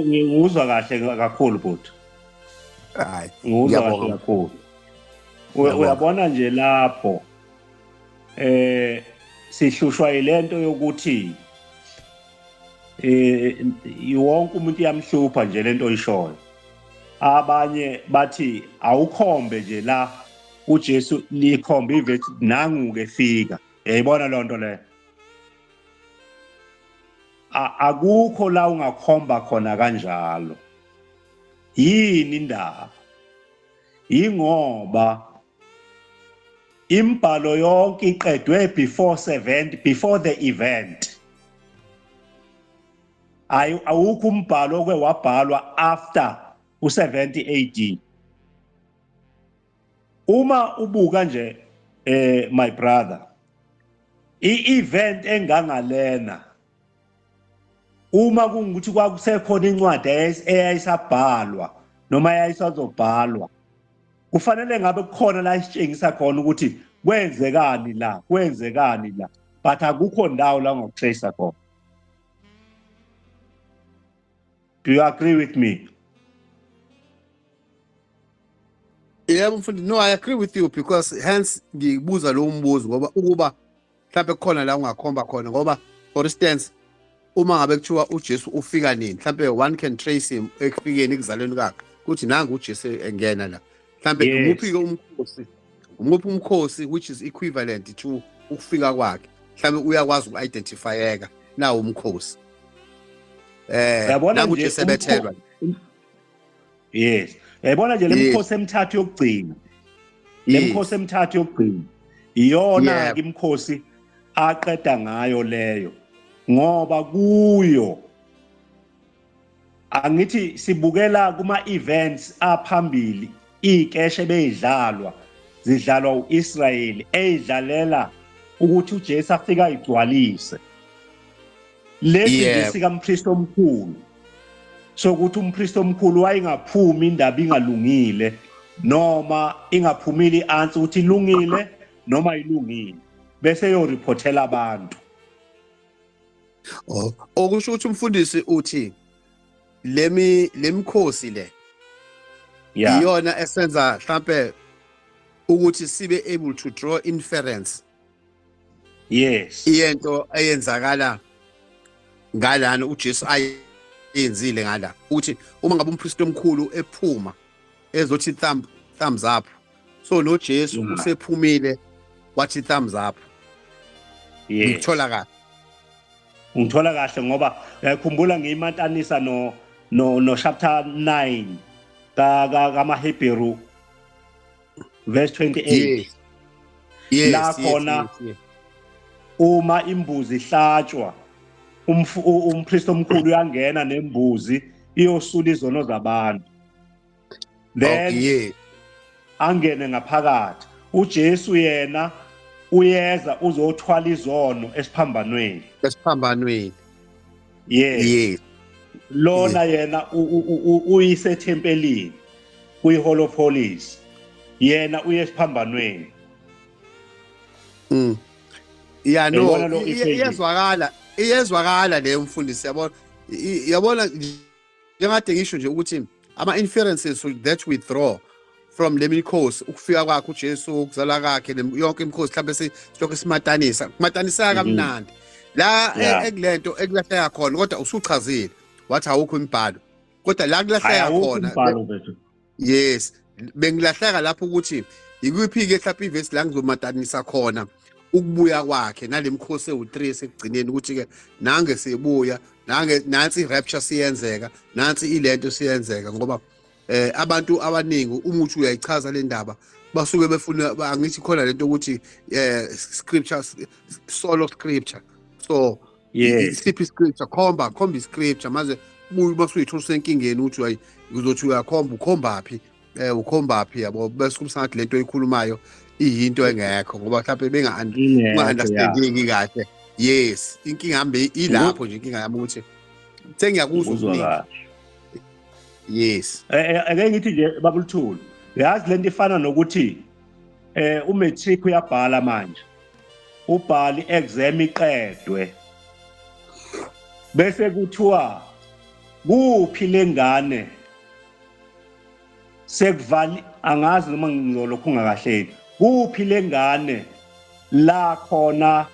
Ngiwuzwa kahle kakhulu bhuti. Hayi, ngiwuzwa kahle kakhulu. Uyabona nje lapho sihlushwa yilento yokuthi wonke umuntu iyamhlupha nje lento oyishoyo. Abanye bathi awukhombe nje la uJesu likhombe ivesi nangu ke fika. Uyayibona lonto leyo? Akukho la ungakhomba khona kanjalo. Yini indaba? Yingoba imbhalo yonke iqedwe before 70, before the event. Awukho umbhalo okwe wabhalwa after u70 AD. Uma ubuka nje my brother, i-event engangalena, uma kungukuthi kwakusekhona incwadi eyayisabhalwa noma eyayisazobhalwa, kufanele ngabe kukhona la isitshengisa khona ukuthi kwenzekani la, kwenzekani la, but akukho ndawo la ongakutrace khona. Do you agree with me? Yebo mfundi, no, I agree with you, because hence ngibuza lo mbuzo ngoba ukuba mhlawumbe kukhona la ungakhomba khona, ngoba for instance uma ngabe kuthiwa uJesu ufika nini, mhlawumbe one can trace him ekufikeni ekuzalweni kwakhe, kuthi nangu uJesu engena la, mhlawumbe umuphi ke umkhosi, umuphi umkhosi which is equivalent to ukufika kwakhe, mhlawumbe uyakwazi uku-identifyeka nawo umkhosi. Uyabona nangu nje uJesu ebethelwa. Yes. Uyayibona nje lemikhosi emithathu yokugcina. Lemikhosi emithathu yokugcina. Iyona imikhosi aqeda ngayo leyo. Ngoba kuyo angithi sibukela kuma events aphambili, ikeshe beyidlalwa zidlalwa uIsrayeli eyidlalela ukuthi uJesu afika ayigcwalise. Lesi nje sikampristi omkhulu, sokuthi umpristi omkhulu wayengaphumi indaba ingalungile noma ingaphumile i-answer ukuthi ilungile noma ilungile, bese eyoreportela abantu. Oh, okusho ukuthi umfundisi uthi lemi lemikhosi le iyona esenza mhlambe ukuthi sibe able to draw inference. Yes. Iyento eyenzakala ngalana uJesu ayenzile ngala, ukuthi uma ngabe umpristi omkhulu ephuma ezothi thumbs up, so noJesu usephumile wathi thumbs up. Yes. Ngithola kahle. Ngithola kahle ngoba uyakhumbula ngiyimatanisa no chapter 9 ka kamaHebheru verse 28. Yes. Yes, la khona uma imbuzi ihlatshwa, umpristi omkhulu uyangena nembuzi iyosula izono zabantu. Then angene ngaphakathi. uJesu yena uyeza uzothwala izono esiphambanweni. Esiphambanweni. Yes. Yes. Lona yena uyisethempelini, kuyi-Hall of Holies. Yena uye esiphambanweni. Yeah, no, Uyayibona lo equation? Iyezwakala, iyezwakala leyo mfundisi, yabona. Yabona njengade ngisho nje ukuthi ama inferences that we draw From le mikhosi, ukufika kwakhe uJesu, ukuzalwa kwakhe, yonke imikhosi, mhlawumbe silokhu simatanisa, kumataniseka kamnandi la ekulento ekulahleka khona, kodwa usuchazile wathi awukho imibhalo, kodwa la kulahleka Awukho khona umbhalo bethu. Yes, bengilahleka lapho ukuthi ikuphi-ke mhlawumbe ivesi la ngizomatanisa khona ukubuya kwakhe nale mkhosi ewu-3 esekugcineni, ukuthi-ke nange sibuya, nange nansi i-rapture siyenzeka, nansi ilento siyenzeka, ngoba abantu abaningi uma uthi uyayichaza le ndaba basuke befuna, angithi khona lento ukuthi scripture, solo scripture, so isiphi scripture, khomba khomba iscripture. Manje buye masuyithola usenkingeni ukuthi hayi, uzothi uyakhomba, ukhombaphi, ukhombaphi, yabo, bese kumsangathi lento oyikhulumayo iyinto engekho, ngoba mhlawumbe benga Ingekho, ya. unga-understandingi kahle. Yes, inkinga yami ilapho nje, inkinga yami ukuthi sengiyakuzwa Uzwa okuningi. kahle. Yes. Ake ngithi nje, babuluthulu, yazi lento ifana nokuthi umatric uyabhala manje, ubhala i-exam iqedwe, bese kuthiwa kuphi lengane sekuvali, angazi noma ngizolokhu ungakahleli, kuphi lengane la khona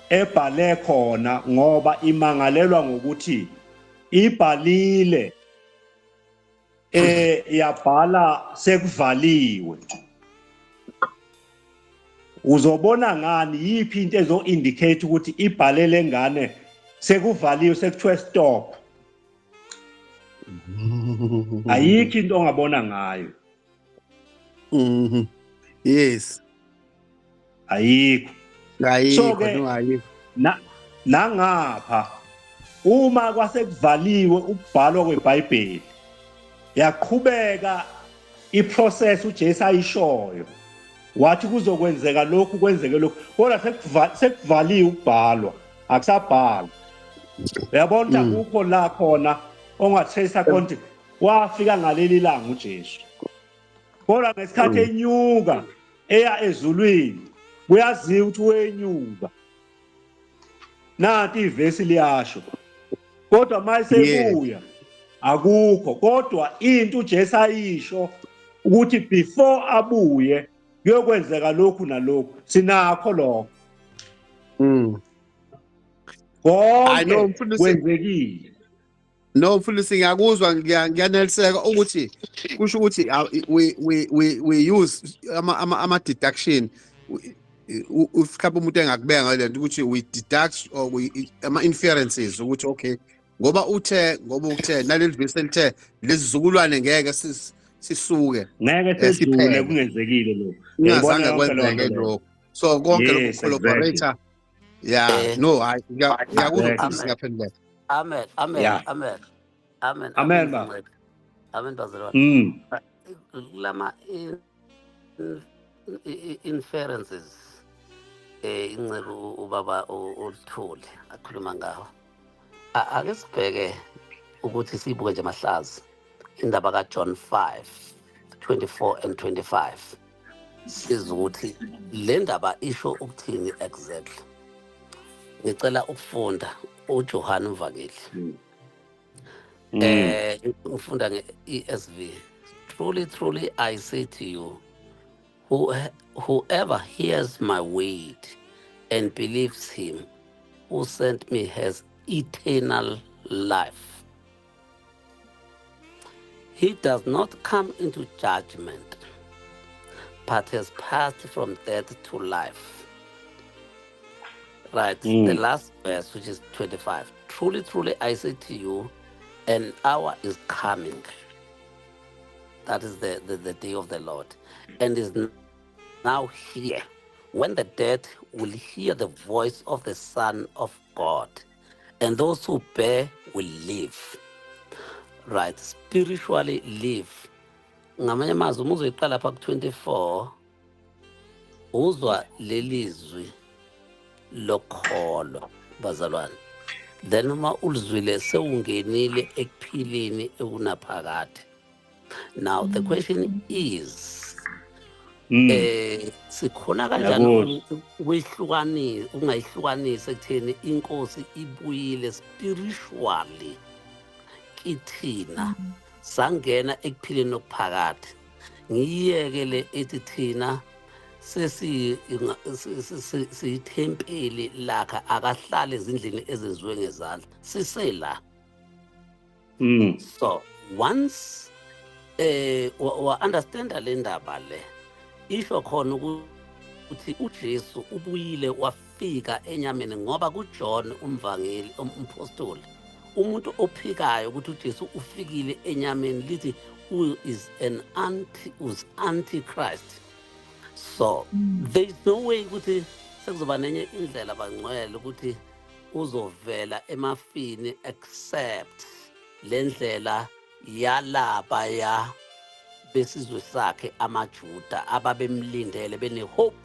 ebhale khona, ngoba imangalelwa ngokuthi ibhalile, yabhala sekuvaliwe. Uzobona ngani? Yiphi into ezo indicate ukuthi ibhale lengane sekuvaliwe, sekuthiwe stop? Ayikho into ongabona ngayo. Yes. Ayikho. Ayikho. So ke- No, ayikho. Na nangapha uma kwasekuvaliwe ukubhalwa kweBhayibheli, yaqhubeka iprocess uJesu ayishoyo, wathi kuzokwenzeka lokhu, kwenzeke lokhu, kodwa sekuvaliwe ukubhalwa, akusabhalwa, uyabona ukuthi akukho la khona ongatrace khona ukuthi wafika ngaleli langa uJesu, kodwa ngesikhathi enyuka eya ezulwini kuyaziwa ukuthi wenyuka, nanti ivesi liyasho, kodwa mayisebuya akukho. Kodwa into uJesu ayisho ukuthi before abuye kuyokwenzeka lokhu nalokhu, sinakho lokho. I know, Konke mfundisi. kwenzekile. No, mfundisi, ngiyakuzwa, ngiyaneliseka ukuthi kusho ukuthi we use ama deduction, mhlawumbe umuntu engakubeka ngale nto ukuthi we deduct or we ama inferences ukuthi okay, ngoba uthe naleli verse elithe lesizukulwane ngeke sisuke ngeke sedlule siphele. Kungenzekile lokho. Kungazange Uyayibona yonke leyo kwenzeke nto leyo. lokho, so konke lokhu collaborator, yeah. No, hayi, ngiyakuzwa, mfundisi, ngiyaphenduleka. Amen. Amen. Amen. Amen. Amen, baba. Mfundisi. Amen, bazalwane. Lama inferences inceku ubaba uLuthuli akhuluma ngawo. Ake sibheke ukuthi siyibuke nje mahlazi indaba kaJohn 5:24 and 25, siza ukuthi le ndaba isho ukuthini exactly. Ngicela ukufunda uJohn Mvangeli. Ngifunda nge-ESV. Truly, truly, I say to you, whoever hears my word and believes him who sent me has eternal life. He does not come into judgment, but has passed from death to life. Right, the last verse, which is 25. Truly, truly, I say to you, an hour is coming. That is the day of the Lord, and is now here, when the dead will hear the voice of the Son of God, and those who bear will live. Right, spiritually live. Ngamanye amazwi, uma uzoyiqala lapha ku-24, uzwa leli zwi lokholo, bazalwane, then uma ulizwile sewungenile ekuphileni ekunaphakade. Now the question is, sikhona kanjani Ngiyakuzwa. ukuyihlukanisa, ukungayihlukanisa ekutheni inkosi ibuyile spiritually kithina, sangena ekuphileni okuphakade? Ngiyeke le ethi thina sesi siyithempeli lakhe, akahlale ezindlini ezenziwe ngezandla, sisela. So once wa understanda le ndaba le, isho khona ukuthi uJesu ubuyile wafika enyameni, ngoba kuJohn umvangeli, umpostoli, umuntu ophikayo ukuthi uJesu ufikile enyameni, lithi who is an anti is antichrist. So there is no way ukuthi sekuzoba nenye indlela, bangcwele, ukuthi uzovela emafini except le ndlela yalaba ya besizwe sakhe amaJuda ababemlindele bene-hope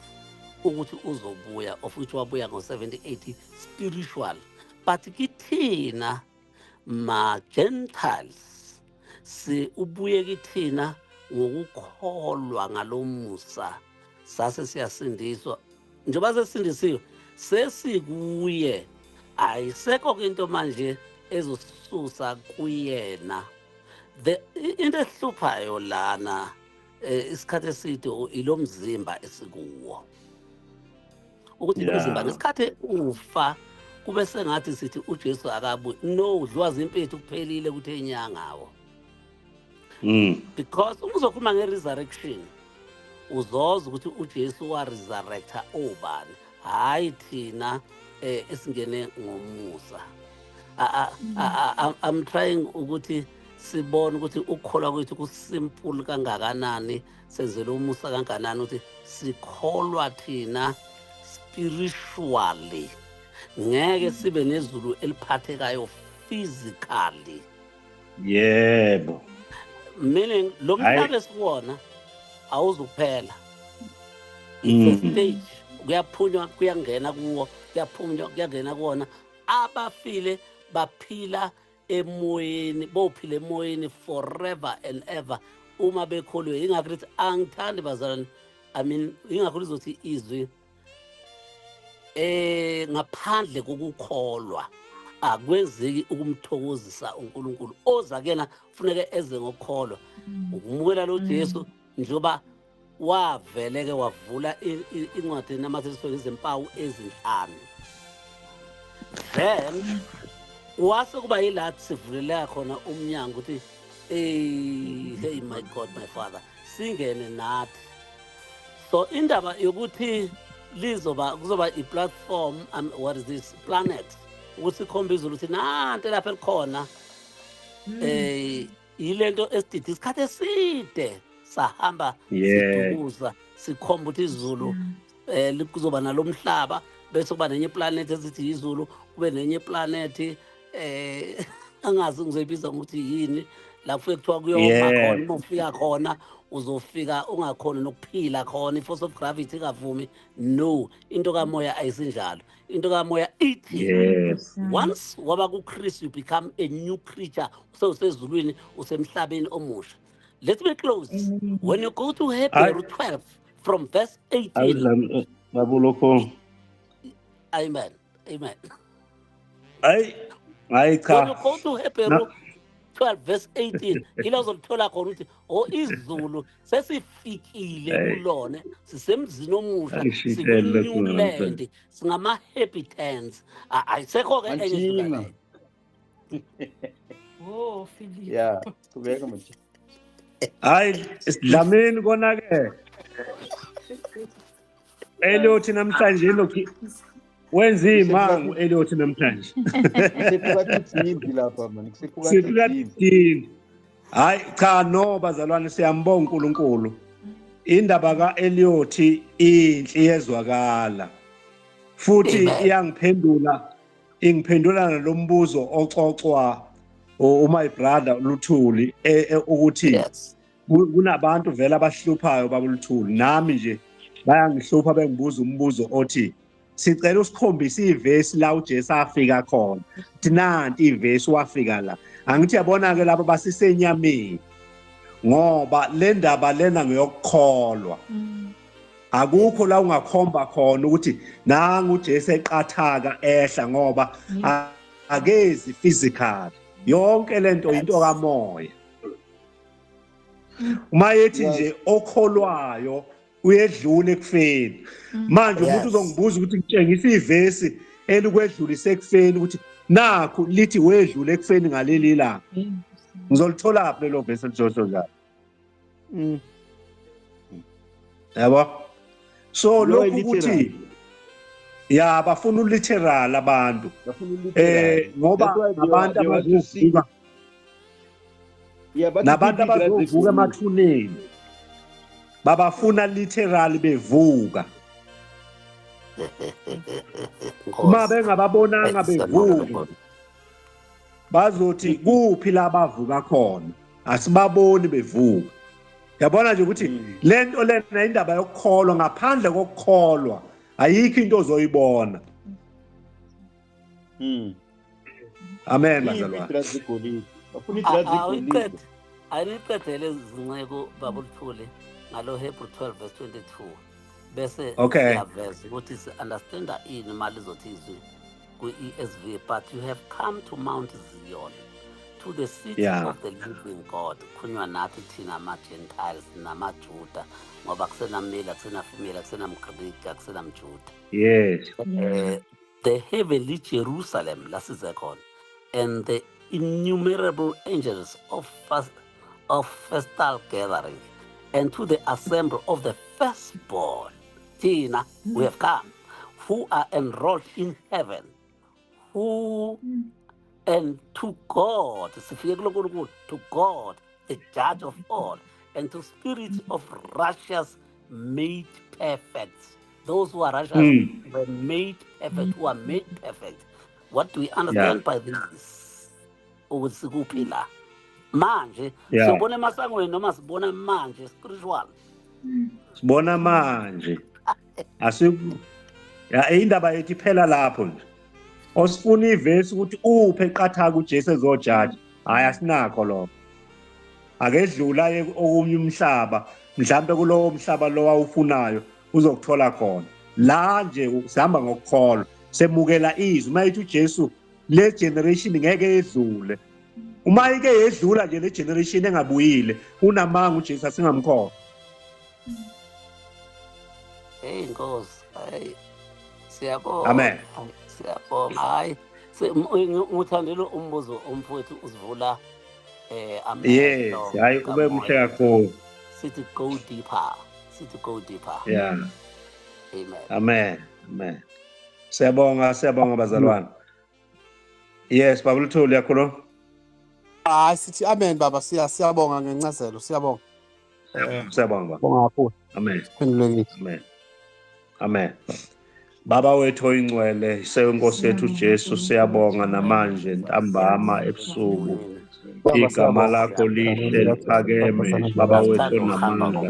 ukuthi uzobuya, of which wabuya ngo-70 AD spiritual. But kithina ma-Gentiles si ubuye kithina ngokukholwa ngalomusa, sase siyasindiswa. Njengoba sesindisiwe, sesikuye, ayisekho ke into manje ezosisusa kuyena. The into ehluphayo lana isikhathi eside ilomzimba esikuwo, ukuthi lo mzimba ngesikhathi ufa kube sengathi sithi uJesu akabuyi. No, udliwa zimpethu, kuphelile ukuthi enyangawo. Because uma uzokhuluma nge-resurrection, uzoza ukuthi uJesu wa-resurrecta obani, hhayi thina esingene ngomusa. I'm trying ukuthi sibone ukuthi ukukholwa kwethu kusimple kangakanani, senzele umusa kangakanani, ukuthi sikholwa thina spiritually, ngeke sibe nezulu eliphathekayo physically. Meaning lo mhlaba esikuwona awuzukuphela, it's a stage, kuyaphunywa kuyangena kuwo, kuyaphunywa kuyangena kuwona. Abafile baphila emoyeni, bophila emoyeni forever and ever uma bekholiwe. Ingakho lithi, angithandi bazalwane, I mean, ingakho lizothi izwi ngaphandle kokukholwa akwenzeki ukumthokozisa uNkulunkulu. Oza kuyena kufuneke eze ngokukholwa, ukumukela lo Jesu njengoba wavele ke wavula incwadi enamathiselwe izimpawu ezinhlanu, then wase kuba yilathi sivuleleka khona umnyango ukuthi hey, hey, my God, my Father, singene nathi. So indaba yokuthi lizoba kuzoba i-platform, what is this planet, ukuthi ikhomba izulu ukuthi nanti lapha elikhona, yilento esidide isikhathi eside sahamba sidukuza sikhomba ukuthi izulu kuzoba nalomhlaba, bese kuba nenye planet esithi izulu, kube nenye planet angazi ngizoyibiza ngokuthi yini, la kufike kuthiwa kuyoma khona. Uma ufika khona uzofika ungakhoni nokuphila khona, i-force of gravity ingavumi. No, into kamoya ayisinjalo. Into kamoya ithi once waba kuKristu, you become a new creature, usewusezulwini, usemhlabeni omusha. Let me close. Amen. When you go to Hayi. Hebrew 12 from verse 18. Awudlami babulokho. Amen, amen. Hayi, hayi. When Cha. you go to Hebrew 12 verse 18, ila uzolithola khona ukuthi o izulu sesifikile Hey. kulona, sisemzini omusha, Angishitshele sikwi-new lokhu namhlanje. land, singama-habitants. Ayisekho-ke enye edlula Mantshinga. leyo. Oh, Philip. Yeah, qhubeka manje. Hayi, sidlamini kona ke. Elliot namhlanje lokhu wenza imango, Elliot namhlanje. Kusephuka tithimbi lapha man, kusephuka Sifika tithimbi. thini? Hayi cha, no bazalwane, siyambonga uNkulunkulu. Indaba kaElliot inhle, iyezwakala. Futhi Amen. iyangiphendula, ingiphendula nalombuzo oxoxwa my brother Luthuli ukuthi kunabantu vele abahluphayo baba Luthuli, nami nje bayangihlupha bengibuza umbuzo othi sicela usikhombise ivesi la uJesu afika khona, thi nanti ivesi wafika la. Angithi yabona ke labo basisenyameni, ngoba le ndaba lena ngeyokukholwa. Akukho la ungakhomba khona ukuthi nangu uJesu eqathaka ehla, ngoba akezi physical. Yonke lento into kamoya. Uma yethi nje okholwayo uyedlula ekufeni. Manje umuntu uzongibuza ukuthi ngitshengisa ivesi elikwedlulisa ekufeni ukuthi nakhu lithi wedlula ekufeni ngaleli langa. Ngizolithola phi lelo vesi elizosho njalo? Yabo? So lokhu ukuthi ya bafuna uliteral abantu. Ngoba abantu abazovuka nabantu abazovuka emathuneni babafuna literal bevuka. Uma bengababonanga bevuka bazothi kuphi la bavuka khona, asibaboni bevuka. Yabona nje ukuthi lento lena indaba yokukholwa, ngaphandle kokukholwa ayikho into ozoyibona. Amen bazalwane. Ayiniqedele izinceko baba Luthuli ngalo Hebrew 12 verse 22 bese siyaveza ukuthi si-understanda ini mali izothi izwi kwi-ESV, but you have come to Mount Zion, to the city of the living God. Kunywa nathi thina ama-Gentiles namaJuda, ngoba kusenamile, akusenafimile, akusenamGriki, akusenamJuda. Yes. The heavenly Jerusalem lasize khona, and the innumerable angels of festal gathering, and to the assembly of the firstborn, thina we have come, who are enrolled in heaven, who and to God, to God, the judge of all, and to spirits of righteous made perfect. Those who are righteous were made perfect, who are made perfect. What do we understand by this? Ukuthi la manje sibona emasangweni noma sibona manje spiritual, sibona manje asiku ya indaba yethu iphela lapho nje. Osifuna ivesi ukuthi uphe eqatha kuJesu ezojaji, hayi asinakho lokho. Akedlula okunye umhlaba, mhlambe kulowo mhlaba lo awufunayo uzokuthola khona. La nje sihamba ngokukholwa, semukela izwi. Uma ithi uJesu le generation ngeke yedlule, uma ike yedlula nje le generation engabuyile, unamanga uJesu, asingamkhona. Hey Nkosi, hey siyabonga. Amen. Siyabonga. Hayi nguthandela umbuzo umfowethu usivula amen. Yes, hayi ube muhle kakhulu. Sithi go deeper. Sithi go deeper. Yeah. Amen. Amen. Amen. Siyabonga, siyabonga bazalwane. Yes, Baba Luthuli yakhuluma. Hayi sithi amen baba, siyabonga ngencazelo, siyabonga. Siyabonga baba. Bonga kakhulu. Amen. Phendulekile. Amen. Amen. Baba wethu oyingcwele, isenkosi yethu Jesu, siyabonga namanje ntambama ebusuku. Igama lakho lihle liphakeme, Baba wethu onamandla.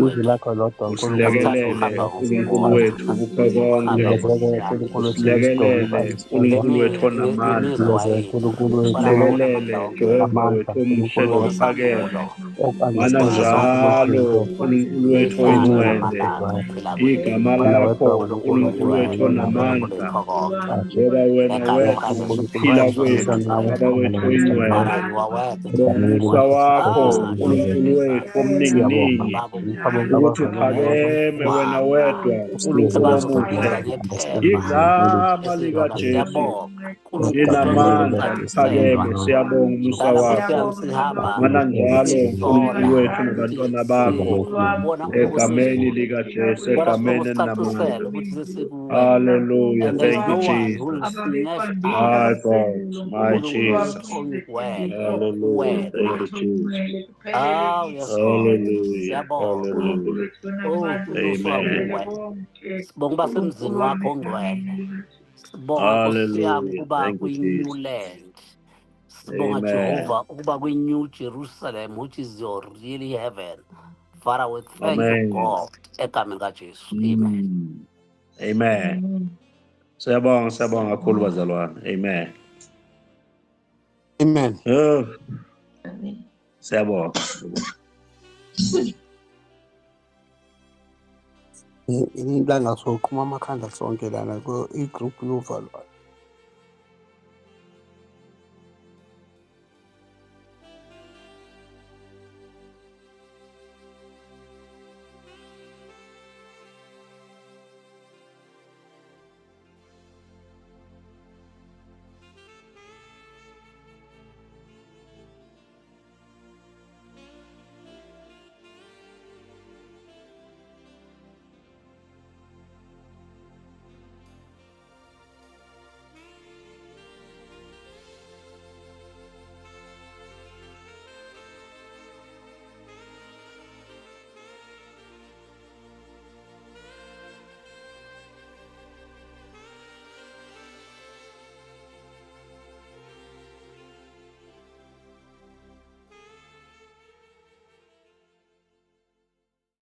Usilekelele uNkulunkulu wethu kukho konke. Usilekelele uNkulunkulu wethu onamandla. Usilekelele Jehova wethu omuhle nophakeme. Mana njalo uNkulunkulu wethu oyingcwele, igama lakho uNkulunkulu wethu onamandla, ngoba wena wethu ukuphila kwethu, Baba wethu oyingcwele. Umusa wakho uNkulunkulu wethu omninginingi, ukuthi uphakeme wena wedwa uNkulunkulu omuhle. Igama likaJesu linamandla liphakeme, siyabonga umusa wakho. Mana njalo uNkulunkulu wethu nabantwana bakho, egameni likaJesu, egameni elinamandla. Hallelujah. Thank you, Jesus. My God, my Jesus. Hallelujah. Thank you, Jesus. Hallelujah. Hallelujah. Amen. Sibonga basemzini wakho ongcwele. Sibonga Nkosi yami ukuba kwi-New Land. Sibonga Jehovah ukuba kwi-New Jerusalem, which is your really heaven. Father, we thank you, God. Egameni kaJesu. Amen. Amen. Siyabonga, siyabonga kakhulu bazalwane. Amen. Amen. Amen. Siyabonga. Ilanga soqhuma amakhanda sonke lana ku igroup yovalwa.